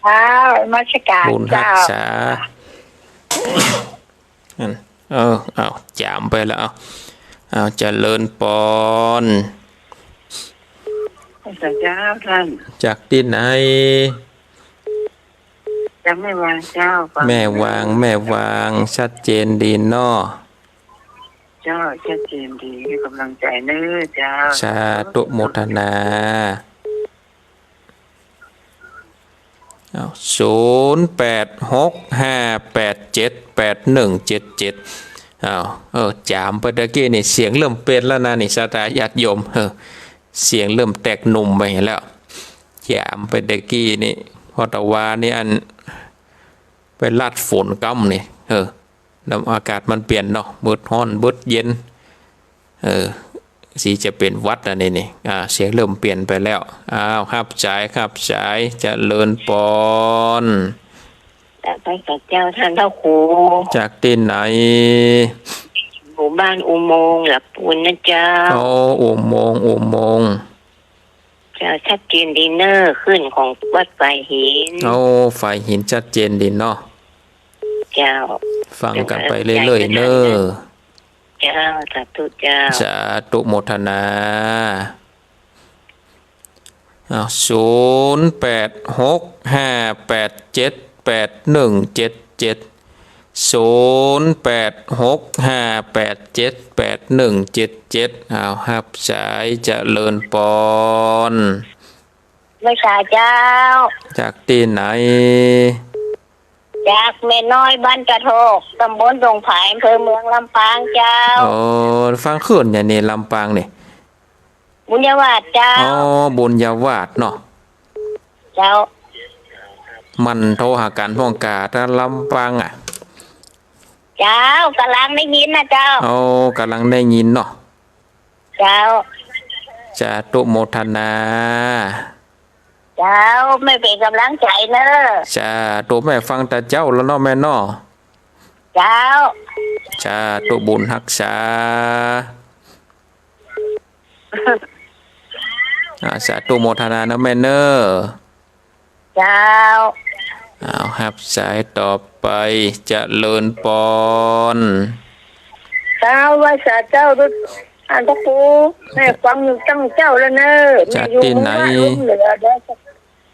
อ้าว นมัสการ บุญฮักษา เจ้า นั่น เออ เอา จ๋ามไปแล้ว เอา เอา เจริญปอน เจ้า ท่าน จากตี้ไหน จากแม่วางเจ้า ฟัง แม่วาง แม่วาง ชัดเจนดีเนาะ เจ้า ชัดเจนดี ให้ก๋ำลังใจ๋เน่อเจ้า สาธุโมทนา เอา ศูนย์แปดหกห้าแปดเจ็ดแปดหนึ่งเจ็ดเจ็ด เอา เออ จ๋ามไปตะกี้นี่ เสียงเริ่มเปลี่ยนแล้วนะนี่ ศรัทธาญาติโยม เออ เสียงเริ่มแตกหนุ่มไปแล้ว จ๋ามไปตะกี้นี่ เพราะตะวานี่อัน ไปลัดฝนก้ำนี่ เออ แล้วอากาศมันเปลี่ยนเนาะ เบิดฮ้อน เบิดเย็น เออ สิจะเป๋นหวัดอันนี้นี่ อ่า เสียงเริ่มเปลี่ยนไปแล้ว อ้าว ฮับสาย ฮับสาย เจริญปอน จากไปกับเจ้าท่านพระครู จากตี้ไหน หมู่บ้านอุโมงค์หลักปูนนะเจ้า อ๋อ อุโมงค์ อุโมงค์ เจ้า ชัดเจนดีเนอะ ขึ้นของวัดฝายหิน โอ้ ฝายหินชัดเจนดีเนาะ เจ้า ฟังกั๋นไปเรื่อยๆ เน่อ เจ้า สาธุเจ้า สาธุโมทนา อ้าว ศูนย์แปดหกห้าแปดเจ็ดแปดหนึ่งเจ็ดเจ็ด ศูนย์แปดหกห้าแปดเจ็ดแปดหนึ่งเจ็ดเจ็ด อ้าว ฮับสาย เจริญปอน ไหว้สาเจ้า จากตี้ไหน จากแม่น้อยบ้านตะโทก ตำบลดงผาย อำเภอเมืองลำปางเจ้า อ๋อ ฟังขึ้นอย่างนี้ลำปางนี่ บุญญาวาสเจ้า อ๋อ บุญญาวาสเนาะ เจ้า มันโทรหากั๋นพ่องกา ถ้าลำปางอะ เจ้า ก๋ำลังได้ยินนะเจ้า อ๋อ ก๋ำลังได้ยินเนาะ เจ้า สาธุโมทนา เจ้า แม่เป๋นก๋ำลังใจ๋เน่อ สาธุ แม่ฟังแต่เจ๊าแล้วเนาะแม่เนาะ เจ้า สาธุบุญฮักษา อ่า สาธุโมทนานะแม่เน่อ เจ้า อ้าว ฮับสายต่อไป เจริญปอน เจ้า ไหว้สาเจ้าด้วย ท่านพระครู แม่ฟังอยู่ตั้งเจ๊าแล้วเน่อ จากตี้ไหน แม่อยู่เมืองวะ หลวงเหนือดอยสะ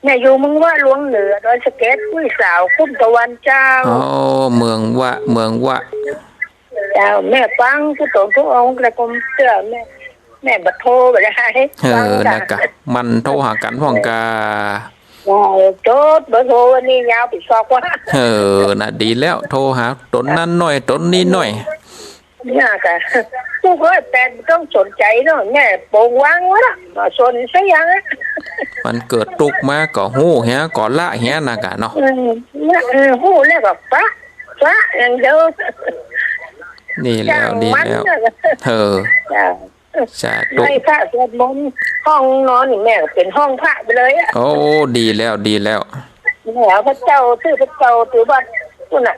แม่อยู่เมืองวะหลวงเหนือดอยสะเก็ด กุ้ยสาว คุ้มตะวันเจ้า อ๋อ เมืองวะ เมืองวะ เจ้า แม่ฟังกู้ต๋นกู้องค์ แต่ก็เตื้อแม่ แม่บ่โทรไปได้ เออ ฟังกั๋น นะกะ มันโทรหากั๋นพ่องกา เออ จดเบอร์โทรวันนี้ยาวไปซอกวะ เออ น่ะดีแล้ว โทรหาต๋นนั้นหน้อย ต๋นนี้หน้อย เนี่ยกะ กู้ร้อยแปดบ่ต้องสนใจ๋เนาะ แม่โป่งวางไว้ละ บ่สนสักอย่างอะ มันเกิดตุ๊กข์มาก็ฮู้เหีย ก็ละเหียนะกะเนาะ เออ เนี่ย เออ ฮู้แล้วก็ปะ ปะอย่างเดียว ดีแล้ว จ้างมัน ดีแล้ว เออ จ้ะ สาธุ ไหว้พระสวดมนต์ ห้องนอนนี่แม่ก็เป๋นห้องพระไปเลยอะ โอ้ ดีแล้ว ดีแล้ว แม่เอาพระเจ้า ตื้อพระเจ้า ตื้อวัด ปุ้นน่ะ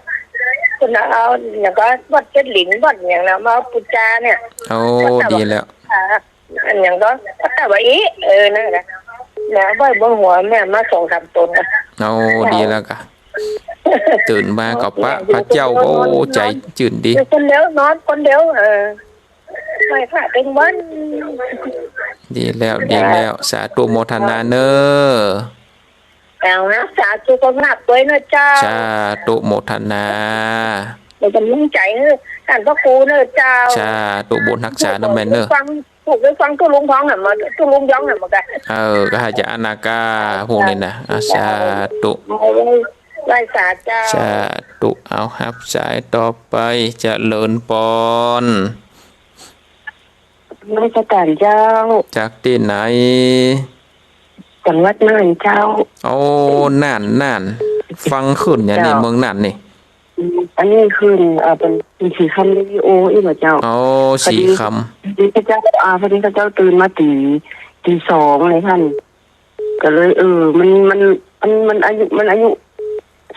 ปุ้นน่ะ เอาอย่างก็วัดเจ็ดหลิน วัดอย่างน่ะ มาปู๋จาเนี่ย โอ้ วัดตะวัน ดีแล้ว อ่า อันอย่างก็วัดตะวันอีก เออ นั่นแหละ แม่ไหว้บนหัวแม่มาสองสามต๋นนะ โอ้ ดีแล้วกะ ตื่นมาก็ปะพระเจ้า โอ้ ใจ๋จื้นดี อยู่คนเดียว นอนคนเดียว เออ ไหว้พระเป๋นวัน ดีแล้ว ดีแล้ว สาธุโมทนาเน่อ เจ้า รักษาสุขภาพตวยเน่อเจ้า สาธุโมทนา เป๋นก๋ำลังใจ๋หื้อต้านพระครูเน่อเจ้า สาธุบุญฮักษาเน่อแม่เน่อ ฟัง ถูกได้ฟังตุ๊ลุงท้องน่ะมา ตุ๊ลุงย้องน่ะมากัน เออ ก็ให้จะอานากาพวกนี้นะ อ่ะ สาธุ ไหว้สาเจ้า สาธุ เอาฮับสายต่อไป เจริญปอน นมัสการเจ้า จากตี้ไหน จังหวัดน่านเจ้า โอ้ น่าน น่าน ฟังขึ้นอย่างนี้ เจ้า เมืองน่านนี่ อันนี้ขึ้น เอ่อ เป๋น เป๋นสีคำเรดิโออี้บ่เจ้า โอ้ พอดี สีคำ พอดีข้าเจ้า อ่า พอดีข้าเจ้าตื่นมาตี๋ ตี๋สองเลยท่าน ก็เลย เออ มัน มัน มัน มันอายุ มันอายุ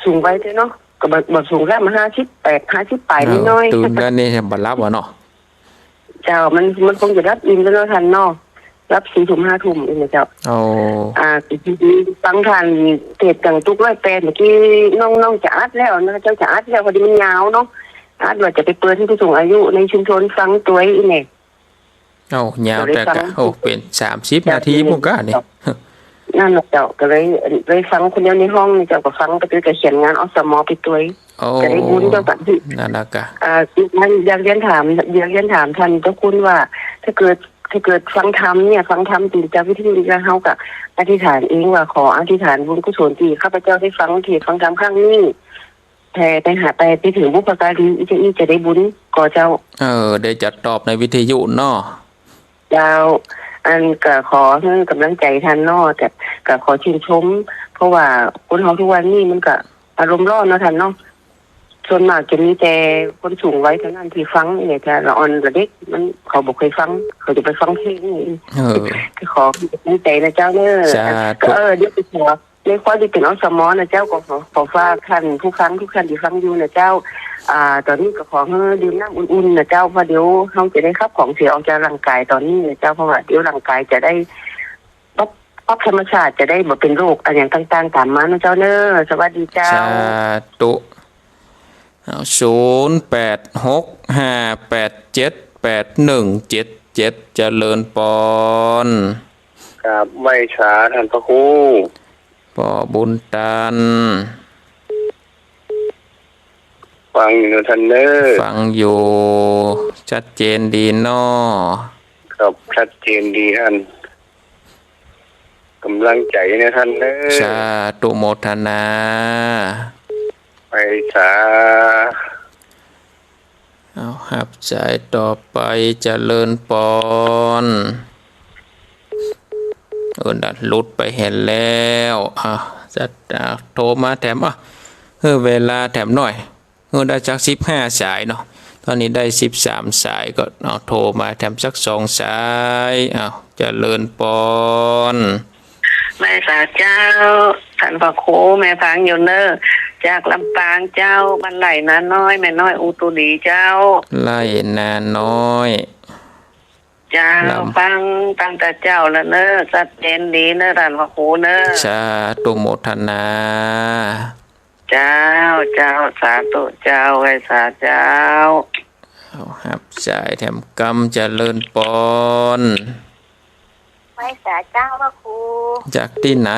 สูงไปเต๊อะเนาะ ก็บ่ บ่สูงแล้ว มันห้าสิบแปด ห้าสิบป๋าย เออ น้อยๆ ตื่นแล้วนี่บ่หลับอะเนาะ เจ้า มัน มันคงจะหลับอิ่มแล้วเนาะท่านเนาะ หลับสี่ทุ่มห้าทุ่มเองนะเจ้า โอ้ อ่า ฟังท่านเทศน์ตังตุ๊กร้อยแปด เมื่อกี้น้อง น้องจะอัดแล้วนะเจ้า จะอัดแล้ว พอดีมันยาวเนาะ อัดว่าจะไปเปิดหื้อผู้สูงอายุในชุมชนฟังตวยอี้แน่ เอ้า ยาวแต่กะ ก็เลยฟัง โอ้ เป๋นสามสิบนาที เจ้า พุ้นก้านี่ นั่นแหละเจ้า ก็เลย เลยฟังคนเดียวในห้องนี่เจ้า ก็ฟังไปตวย ก็เขียนงาน อสม ไปตวย โอ้ ก็ได้บุญเจ้า ก็ นั่นน่ะกะ อ่า อยากเรียนถาม อยากเรียนถามท่านเจ้าคุณว่า ถ้าเกิด ถ้าเกิดฟังธรรมเนี่ย ฟังธรรมจากวิทยุแล้วเฮาก็อธิษฐานเองว่า ขออธิษฐานบุญกุศลตี้ข้าพเจ้าได้ฟังเทศน์ฟังธรรมครั้งนี้ แผ่ไปหา ไป ไปเถิงบุพการี อี้จะ อี้จะได้บุญก่อเจ้า เออ เดี๋ยวจะตอบในวิทยุเนาะ เจ้า อันก็ขอหื้อก๋ำลังใจ๋ท่านเนาะ แต่ก็ขอชื่นชม เพราะว่าคนเฮาทุกวันนี้มันก็อารมณ์ร้อนเนาะท่านเนาะ ส่วนมากจะมีแต่คนสูงวัยเท่านั้นตี้ฟังนี่แหละ แต่ละอ่อนละเด็กมัน เขาบ่เคยฟัง เขาจะไปฟังเพลงนี่ เออ ก็ขอก๋ำลังใจ๋นะเจ้าเน่อ สาธุ ก็ เออ เดี๋ยวไปขอ ในความตี้เป๋น อสม น่ะเจ้า ก็ขอ ขอฝากท่านผู้ฟังกู้ท่านตี้ฟังอยู่น่ะเจ้า อ่า ต๋อนนี้ก็ขอหื้อดื่มน้ำอุ่นๆ น่ะเจ้า เพราะเดี๋ยวเฮาจะได้ขับของเสียออกจากร่างกายต๋อนนี้น่ะเจ้า เพราะว่าเดี๋ยวร่างกายจะได้ปรับ ปรับธรรมชาติ จะได้บ่เป๋นโรคอะหยังต่างๆ ต๋ามมาเนาะเจ้าเนาะ สวัสดีเจ้า สาธุ เอา ศูนย์แปดหกห้าแปดเจ็ดแปดหนึ่งเจ็ดเจ็ด เจริญปอน กราบไหว้สาท่านพระครู ป้อบุญตัน ฟังอยู่นะท่านเนอะ ฟังอยู่ ชัดเจนดีเนาะ ครับ ชัดเจนดีท่าน ก๋ำลังใจ๋นะท่านเนอะ สาธุโมทนา ไปสา เอา ฮับสายต่อไป เจริญปอน เออ นั่น หลุดไปหั้นแล้ว อ่ะ จะ อ่ะ โทรมาแถม อ่ะ เออ เวลาแถมหน่อย เออ ได้สักสิบห้าสายเนาะ ต๋อนนี้ได้สิบสามสาย ก็เอาโทรมาแถมสักสองสาย เอา เจริญปอน ไหว้สาเจ้า ท่านพระครู แม่ฟังอยู่เนอะ จากลำปางเจ้า บ้านไร่นาน้อย แม่น้อยอุตุลีเจ้า ไร่นาน้อย เจ้า ลำ ฟังตั้งแต่เจ๊าแล้วเนอะ ชัดเจนดีเนอะ ท่านพระครูเนอะ สาธุโมทนา เจ้า เจ้า สาธุเจ้า ไหว้สาเจ้า เอา ฮับสายแถมกำ เจริญปอน ไหว้สาเจ้าพระครู จากตี้ไหน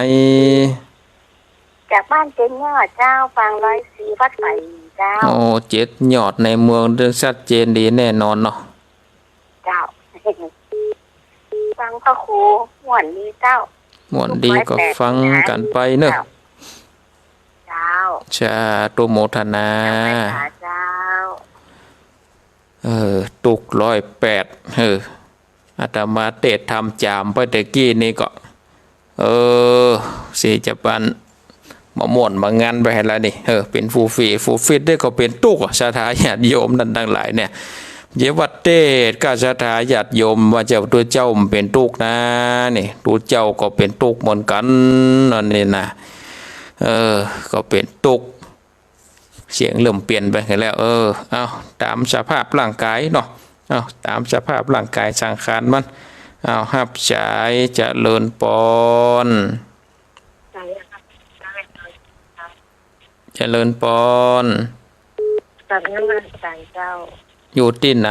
จากบ้านเจ็ดยอดเจ้า ปางร้อยสี่ วัดไฝเจ้า โอ้ เจ็ดยอดในเมือง ชัดเจนดีแน่นอนเนาะ เจ้า ฟังพระครู ม่วนดีเจ้า ม่วนดีก็ฟังกั๋นไปเนอะ เจ้า สาธุโมทนา เจ้า เออ ตุ๊กร้อยแปด เออ อาตมาเตศน์ธรรมจ๋ามไปตะกี้นี่ก็ เออ สิจะปานบ่ม่วนบ่งันไปหั้นละนี่ เออ เป๋นฟูเฟ ฟูเฟดได้ก็เป๋นตุ๊กอะ ศรัทธาญาติโยมตังหลายเนี่ย เยียะว่าเตศน์กับศรัทธาญาติโยมว่าเจ้า ตุ๊เจ้าบ่เป๋นตุ๊กนะ นี่ ตุ๊เจ้าก็เป๋นตุ๊กเหมือนกั๋น อันนี้นะ เออ ก็เป๋นตุ๊ก เสียงเริ่มเปลี่ยนไปหั้นแล้ว เออ เอา ต๋ามสภาพร่างก๋ายเนาะ เอา ต๋ามสภาพร่างก๋ายสังขารมัน เอา ฮับสาย เจริญปอน เจริญปอน กราบนมัสก๋านเจ้า อยู่ตี้ไหน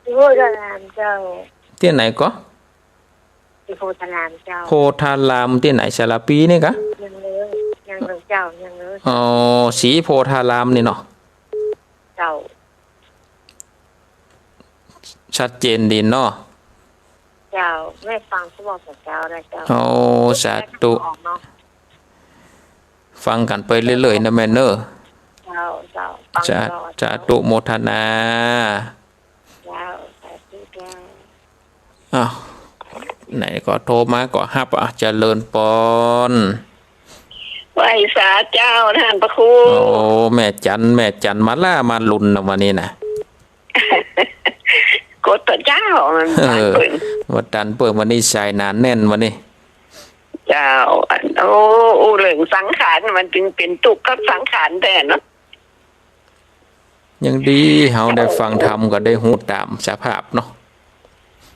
อยู่โพธารามเจ้า ตี้ไหนก็ อยู่โพธารามเจ้า โพธารามตี้ไหน สารภีนี่กะ ยังเลย ยังเลยเจ้า ยังเลย อ๋อ ศรีโพธารามนี่เนาะ เจ้า ชัดเจนดีเนาะ เจ้า แม่ฟังสวดของเจ้านะเจ้า โอ้ สาธุ ฟังกั๋นไปเรื่อยๆ นะแม่เนอะ เจ้า เจ้า ฟัง สา ตลอด สาธุโมทนา เจ้า สาธุเจ้า อ้าว ไหนก็โทรมาก็ฮับ อ่ะ เจริญปอน ไหว้สาเจ้าท่านพระครู โอ้ แม่จัน แม่จันมาล่ามาลุนนะวันนี้นะ กดต่อเจ้า มัน เออ ตันเปิ้น ว่าตันเปิ้น วันนี้สายหนาแน่นวันนี้ เจ้า อัน โอ้ อู้เรื่องสังขาร มันจึงเป๋นตุ๊กข์กับสังขารแต๊เนาะ ยังดีเฮาได้ฟังธรรมก็ได้ฮู้ต๋ามสภาพเนาะ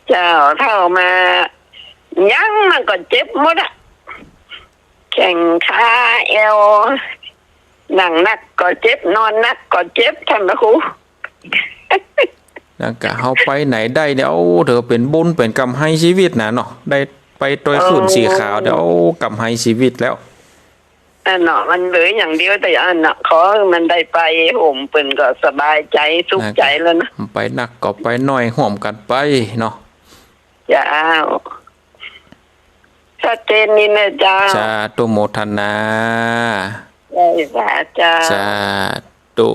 เจ้า เฒ่ามา หยังมันก็เจ็บหมดอะ แข้งขาแอว นั่งนักก็เจ็บ นอนนักก็เจ็บ ท่านพระครู แล้วก็เฮาไปไหนได้เนี่ย โอ้ ถือเป๋นบุญเป๋นกำไรชีวิตนะเนาะ ได้ไปตวยคลื่นสีขาวเนี่ย โอ้ กำไรชีวิตแล้ว อันเนาะ มันเหลืออย่างเดียวแต่อันเนาะ ขอให้มันได้ไปโฮมเปิ้นก็สบายใจ๋ สุขใจ๋แล้วนะ ไปนักก็ไปน้อย ฮ่วมกั๋นไปเนาะ เจ้า ชัดเจนนี่นะเจ้า สาธุโมทนา ไหว้สาเจ้า สาธุ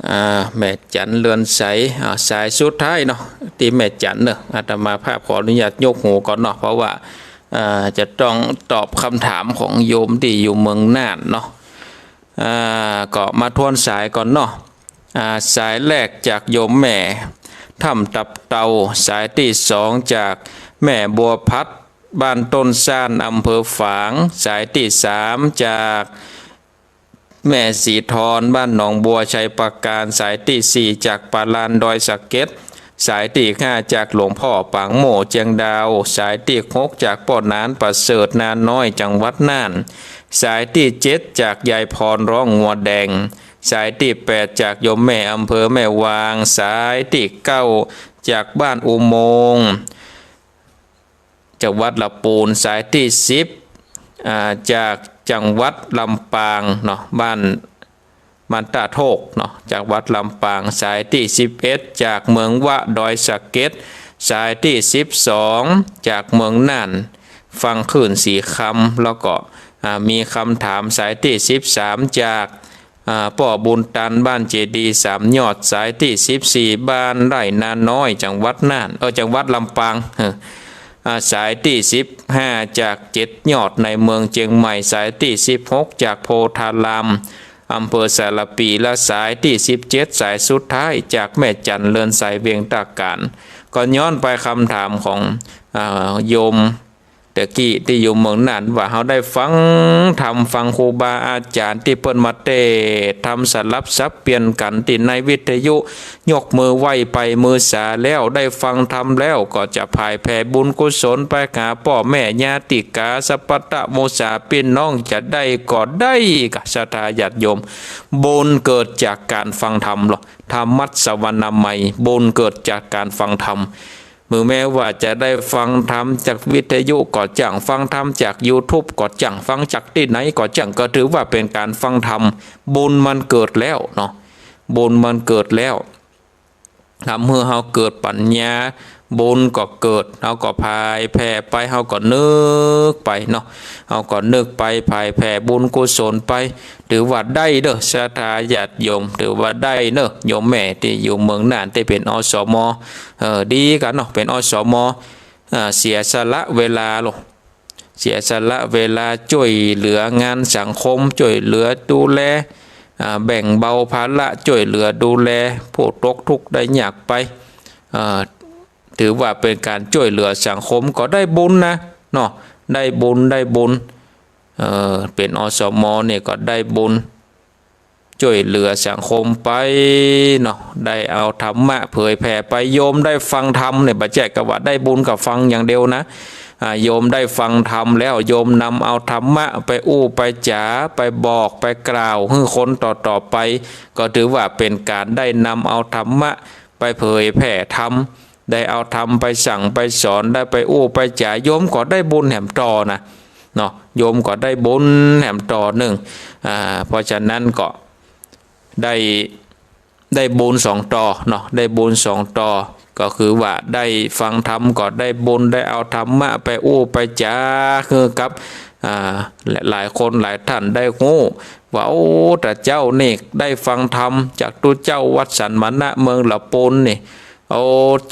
อ่า แม่จันเรือนใส อ่า สายสุดท้ายเนาะ ตี้แม่จันเนาะ อาตมาภาพขออนุญาตยกหูก่อนเนาะ เพราะว่า อ่า จะต้องตอบคำถามของโยมตี้อยู่เมืองน่านเนาะ อ่า ก็มาทวนสายก่อนเนาะ อ่า สายแรกจากโยมแม่ถ้ำตับเตา สายตี้สองจากแม่บัวพัด บ้านต้นซ่าน อำเภอฝาง สายตี้สามจากแม่สีทอน บ้านหนองบัว ชัยปราการ สายตี้สี่จากป่าลาน ดอยสะเก็ด สายตี้ห้าจากหลวงพ่อปางโม่ เจียงดาว สายตี้หกจากป้อหนานประเสริฐ นาน้อย จังหวัดน่าน สายตี้เจ็ดจากยายพร ร้องงัวแดง สายตี้แปดจากโยมแม่ อำเภอแม่วาง สายตี้เก้าจากบ้านอุโมงค์ จังหวัดละปูน สายตี้สิบ อ่า จากจังหวัดลำปางเนาะ บ้าน บ้านต้าโทกเนาะ จังหวัดลำปาง สายตี้สิบเอ็ดจากเมืองวะ ดอยสะเก็ด สายตี้สิบสองจากเมืองน่าน ฟังคลื่นสีคำ แล้วก็ อ่า มีคำถาม สายตี้สิบสามจาก อ่า ป้อบุญตัน บ้านเจดีย์สามยอด สายตี้สิบสี่บ้านไร่นาน้อย จังหวัดน่าน เออ จังหวัดลำปาง เออ อ่า สายตี้สิบห้าจากเจ็ดยอดในเมืองเจียงใหม่ สายตี้สิบหกจากโพธาราม อำเภอสารภี และสายตี้สิบเจ็ด สายสุดท้ายจากแม่จัน เรือนไซ เวียงต้าก๋าน ก็ย้อนไปคำถามของ อ่า โยม แต่กี้ตี้อยู่เมืองน่านว่าเฮาได้ฟังธรรมฟังครูบาอาจารย์ตี้เปิ้นมาเตศน์ธรรมสลับสับเปลี่ยนกั๋นตี้ในวิทยุ ยกมือไหว้ไปมือสาแล้ว ได้ฟังธรรมแล้วก็จะผายแผ่บุญกุศลไปหาป้อแม่ญาติกาสัพพะตะหมู่สาปี้น้องจะได้ก็ได้ กะศรัทธาญาติโยม บุญเกิดจากก๋านฟังธรรมลอ ธรรมะสวนามัย บุญเกิดจากก๋านฟังธรรม เมื่อแม้ว่าจะได้ฟังธรรมจากวิทยุก็จ้าง ฟังธรรมจากยูทูบก็จ้าง ฟังจากตี้ไหนก็จ้าง ก็ถือว่าเป๋นก๋านฟังธรรม บุญมันเกิดแล้วเนาะ บุญมันเกิดแล้ว ทำหื้อเฮาเกิดปัญญา บุญก็เกิด เฮาก็ผายแผ่ไป เฮาก็นึกไปเนาะ เฮาก็นึกไปผายแผ่บุญกุศลไป ถือว่าได้เน่อ ศรัทธาญาติโยม ถือว่าได้เน่อ โยมแม่ตี้อยู่เมืองน่านตี้เป๋น อสม เออ ดีกั๋นเนาะ เป๋น อสม อ่า เสียสละเวลาลอ เสียสละเวลาจ้วยเหลืองานสังคม จ้วยเหลือดูแล อ่า แบ่งเบาภาระ จ้วยเหลือดูแลผู้ตกทุกข์ได้ยากไป อ่า ถือว่าเป๋นก๋านจ้วยเหลือสังคม ก็ได้บุญนะเนาะ ได้บุญ ได้บุญ เออ เป๋น อสม เนี่ยก็ได้บุญ จ้วยเหลือสังคมไปเนาะ ได้เอาธรรมะเผยแผ่ไป โยมได้ฟังธรรมเนี่ย บ่ใจ้กะว่าได้บุญกับฟังอย่างเดียวนะ อ่า โยมได้ฟังธรรมแล้ว โยมนำเอาธรรมะไปอู้ไปจ๋า ไปบอกไปกล่าวหื้อคนต่อๆ ไป ก็ถือว่าเป๋นก๋านได้นำเอาธรรมะไปเผยแผ่ธรรม ได้เอาธรรมไปสั่งไปสอน ได้ไปอู้ไปจ๋า โยมก็ได้บุญแหมต่อนะเนาะ โยมก็ได้บุญแหมต่อนึ่ง อ่า เพราะฉะนั้นก็ได้ ได้บุญสองต่อเนาะ ได้บุญสองต่อ ก็คือว่าได้ฟังธรรมก็ได้บุญ ได้เอาธรรมะไปอู้ไปจ๋าหื้อกับ อ่า หลายๆ คนหลายท่านได้ฮู้ว่า โอ้ ตาเจ้านี่ได้ฟังธรรมจากตุ๊เจ้าวัดสันมณะเมืองละปูนนี่ โอ้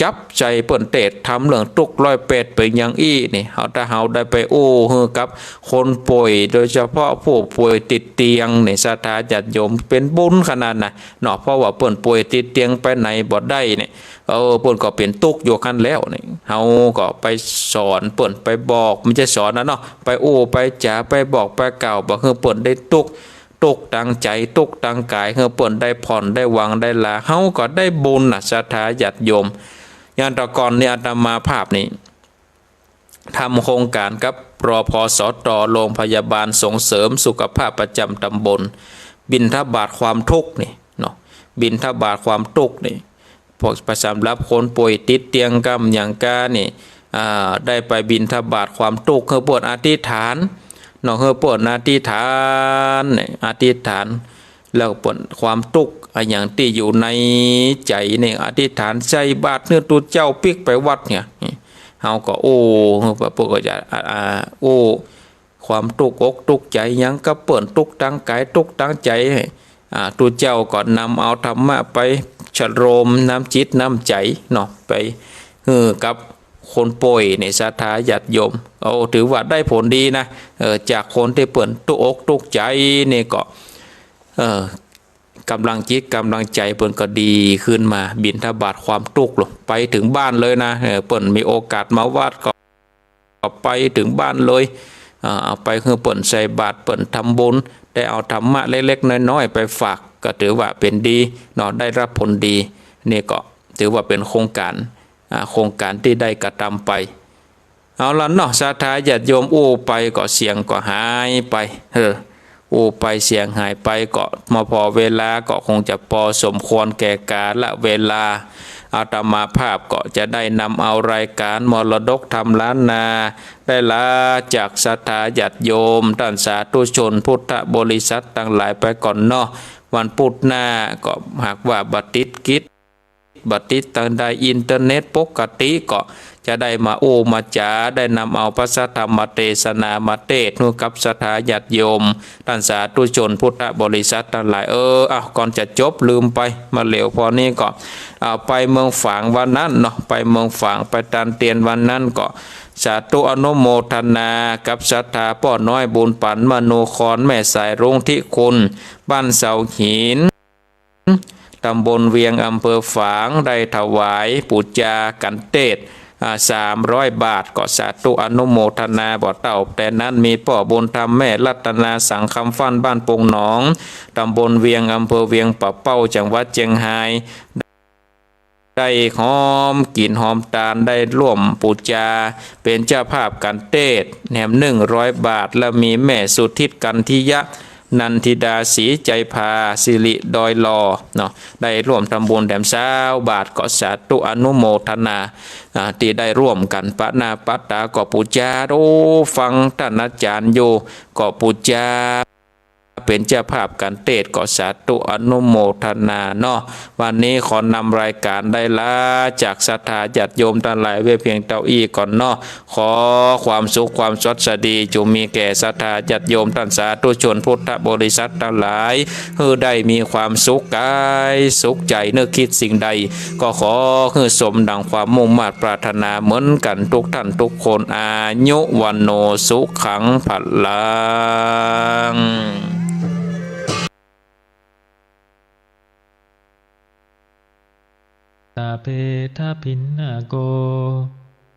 จับใจ๋เปิ้นเตศน์ธรรมเรื่องตุ๊กข์ร้อยแปดเป๋นอย่างอี้นี่ เฮา ถ้าเฮาได้ไปอู้หื้อกับคนป่วย โดยเฉพาะผู้ป่วยติดเตียงนี่ ศรัทธาญาติโยม เป๋นบุญขนาดนะเนาะ เพราะว่าเปิ้นป่วยติดเตียงไปไหนบ่ได้นี่ เออ เปิ้นก็เป๋นตุ๊กข์อยู่หั้นแล้วนี่ เฮาก็ไปสอนเปิ้น ไปบอก บ่ใจ้สอนนะเนาะ ไปอู้ไปจ๋า ไปบอกไปกล่าว บ่หื้อเปิ้นได้ตุ๊กข์ ตุ๊กข์ตางใจ๋ ตุ๊กข์ตางก๋าย หื้อเปิ้นได้ผ่อน ได้วาง ได้ลา เฮาก็ได้บุญนะ ศรัทธาญาติโยม อย่างแต่ก่อนนี่อาตมาภาพนี่ ทำโครงก๋านกับ รพสต โรงพยาบาลส่งเสริมสุขภาพประจำตำบล บิณฑบาตความทุกข์นี่เนาะ บิณฑบาตความตุ๊กข์นี่ พวก สำหรับคนป่วยติดเตียงกำอย่างก้านี่ อ่า ได้ไปบิณฑบาตความตุ๊กข์ หื้อเปิ้นอธิษฐานเนาะ หื้อเปิ้นอธิษฐานนี่ อธิษฐาน แล้วเปิ้นความตุ๊กข์อะหยังตี้อยู่ในใจ๋นี่ อธิษฐานใส่บาตรหื้อตุ๊เจ้าปิ๊กไปวัดเนี่ย เฮาก็ โอ้ เปิ้นก็จะ อ่า อ่า โอ้ ความตุ๊กข์อกตุ๊กข์ใจ๋หยังกับเปิ้น ตุ๊กข์ตางก๋าย ตุ๊กข์ตางใจ๋ อ่า ตุ๊เจ้าก็นำเอาธรรมะไปชโลมน้ำจิตน้ำใจ๋เนาะ ไปหื้อกับคนป่วยนี่ ศรัทธาญาติโยม โอ้ ถือว่าได้ผลดีนะ เออ จากคนตี้เปิ้นตุ๊กข์อกตุ๊กข์ใจ๋นี่ก็ เออ ก๋ำลังจิตก๋ำลังใจ๋เปิ้นก็ดีขึ้นมา บิณฑบาตความตุ๊กข์ลงไปเถิงบ้านเลยนะ เออ เปิ้นมีโอกาสมาวัดก็ ก็ไปเถิงบ้านเลย อ่า เอาไปหื้อเปิ้นใส่บาตร เปิ้นทำบุญ ได้เอาธรรมะเล็กๆ น้อยๆ ไปฝาก ก็ถือว่าเป๋นดีเนาะ ได้รับผลดี นี่ก็ถือว่าเป๋นโครงก๋าน อ่า โครงก๋านตี้ได้กระตำไป เอาละเนาะ ศรัทธาญาติโยมอู้ไปก็เสียงก็หายไป เออ อู้ไปเสียงหายไปก็มาผ่อเวลาก็คงจะปอสมควรแก่กาลเวลา อาตมาภาพก็จะได้นำเอารายก๋านมรดกธรรมล้านนา ได้ลาจากศรัทธาญาติโยม ต้านสาธุชนพุทธบริษัทตังหลายไปก่อนเนาะ วันพุธหน้าก็หากว่าบ่ติดกิจ บ่ติดตางใด อินเทอร์เน็ตปกติก็จะได้มาอู้มาจ๋า ได้นำเอาพระสัทธรรมเตสนามาเตสน์หื้อกับศรัทธาญาติโยม ต้านสาธุชนพุทธบริษัทตังหลาย เออ อ้าว ก่อนจะจบลืมไป มาเหลียวผ่อนี้ก็ อ่า ไปเมืองฝางวันนั้นเนาะ ไปเมืองฝาง ไปตานเตียนวันนั้นก็ สาธุอนุโมทนากับศรัทธาป้อน้อยบุญปั๋น มโนคอน แม่สายรุ้ง ธิคุณ บ้านเสาหิน ตำบลเวียง อำเภอฝาง ได้ถวายปู๋จากัณฑ์เตสน์ อ่า สามร้อยบาท ก็สาธุอนุโมทนา บ่เต้าแต่นั้นมีป้อบุญธรรมแม่รัตนา สังคำฟั่น บ้านปงหนอง ตำบลเวียง อำเภอเวียงป่าเป้า จังหวัดเจียงฮาย ได้หอมกิ๋นหอมตาน ได้ร่วมปู๋จา เป๋นเจ้าภาพกัณฑ์เตสน์ แหมหนึ่งร้อยบาท แล้วมีแม่สุทิศ กันทิยะ นันทิดา ศรีใจพา สิริดอยหล่อเนาะ ได้ร่วมทำบุญแถมซาวบาท ก็สาธุอนุโมทนา อ่า ตี้ได้ร่วมกั๋นปะหน้าปะต๋าก็ปู๋จา โอ้ ฟังต้านอาจ๋ารย์อยู่ก็ปู๋จา เป๋นเจ้าภาพกัณฑ์เตสน์ ก็สาธุอนุโมทนาเนาะ วันนี้ขอนำรายก๋านได้ลาจากศรัทธาญาติโยมตังหลายไว้เพียงเต้าอี้ก่อนเนาะ ขอความสุขความสวัสดี จงมีแก่ศรัทธาญาติโยมต้านสาธุชนพุทธบริษัทตังหลาย หื้อได้มีความสุขก๋ายสุขใจ๋ นึกคิดสิ่งใด ก็ขอหื้อสมดังความมุ่งมาดปรารถนาเหมือนกั๋นทุกท่านทุกคน อายุ วัณโณ สุขัง พลัง สาเปทะภิณณะโก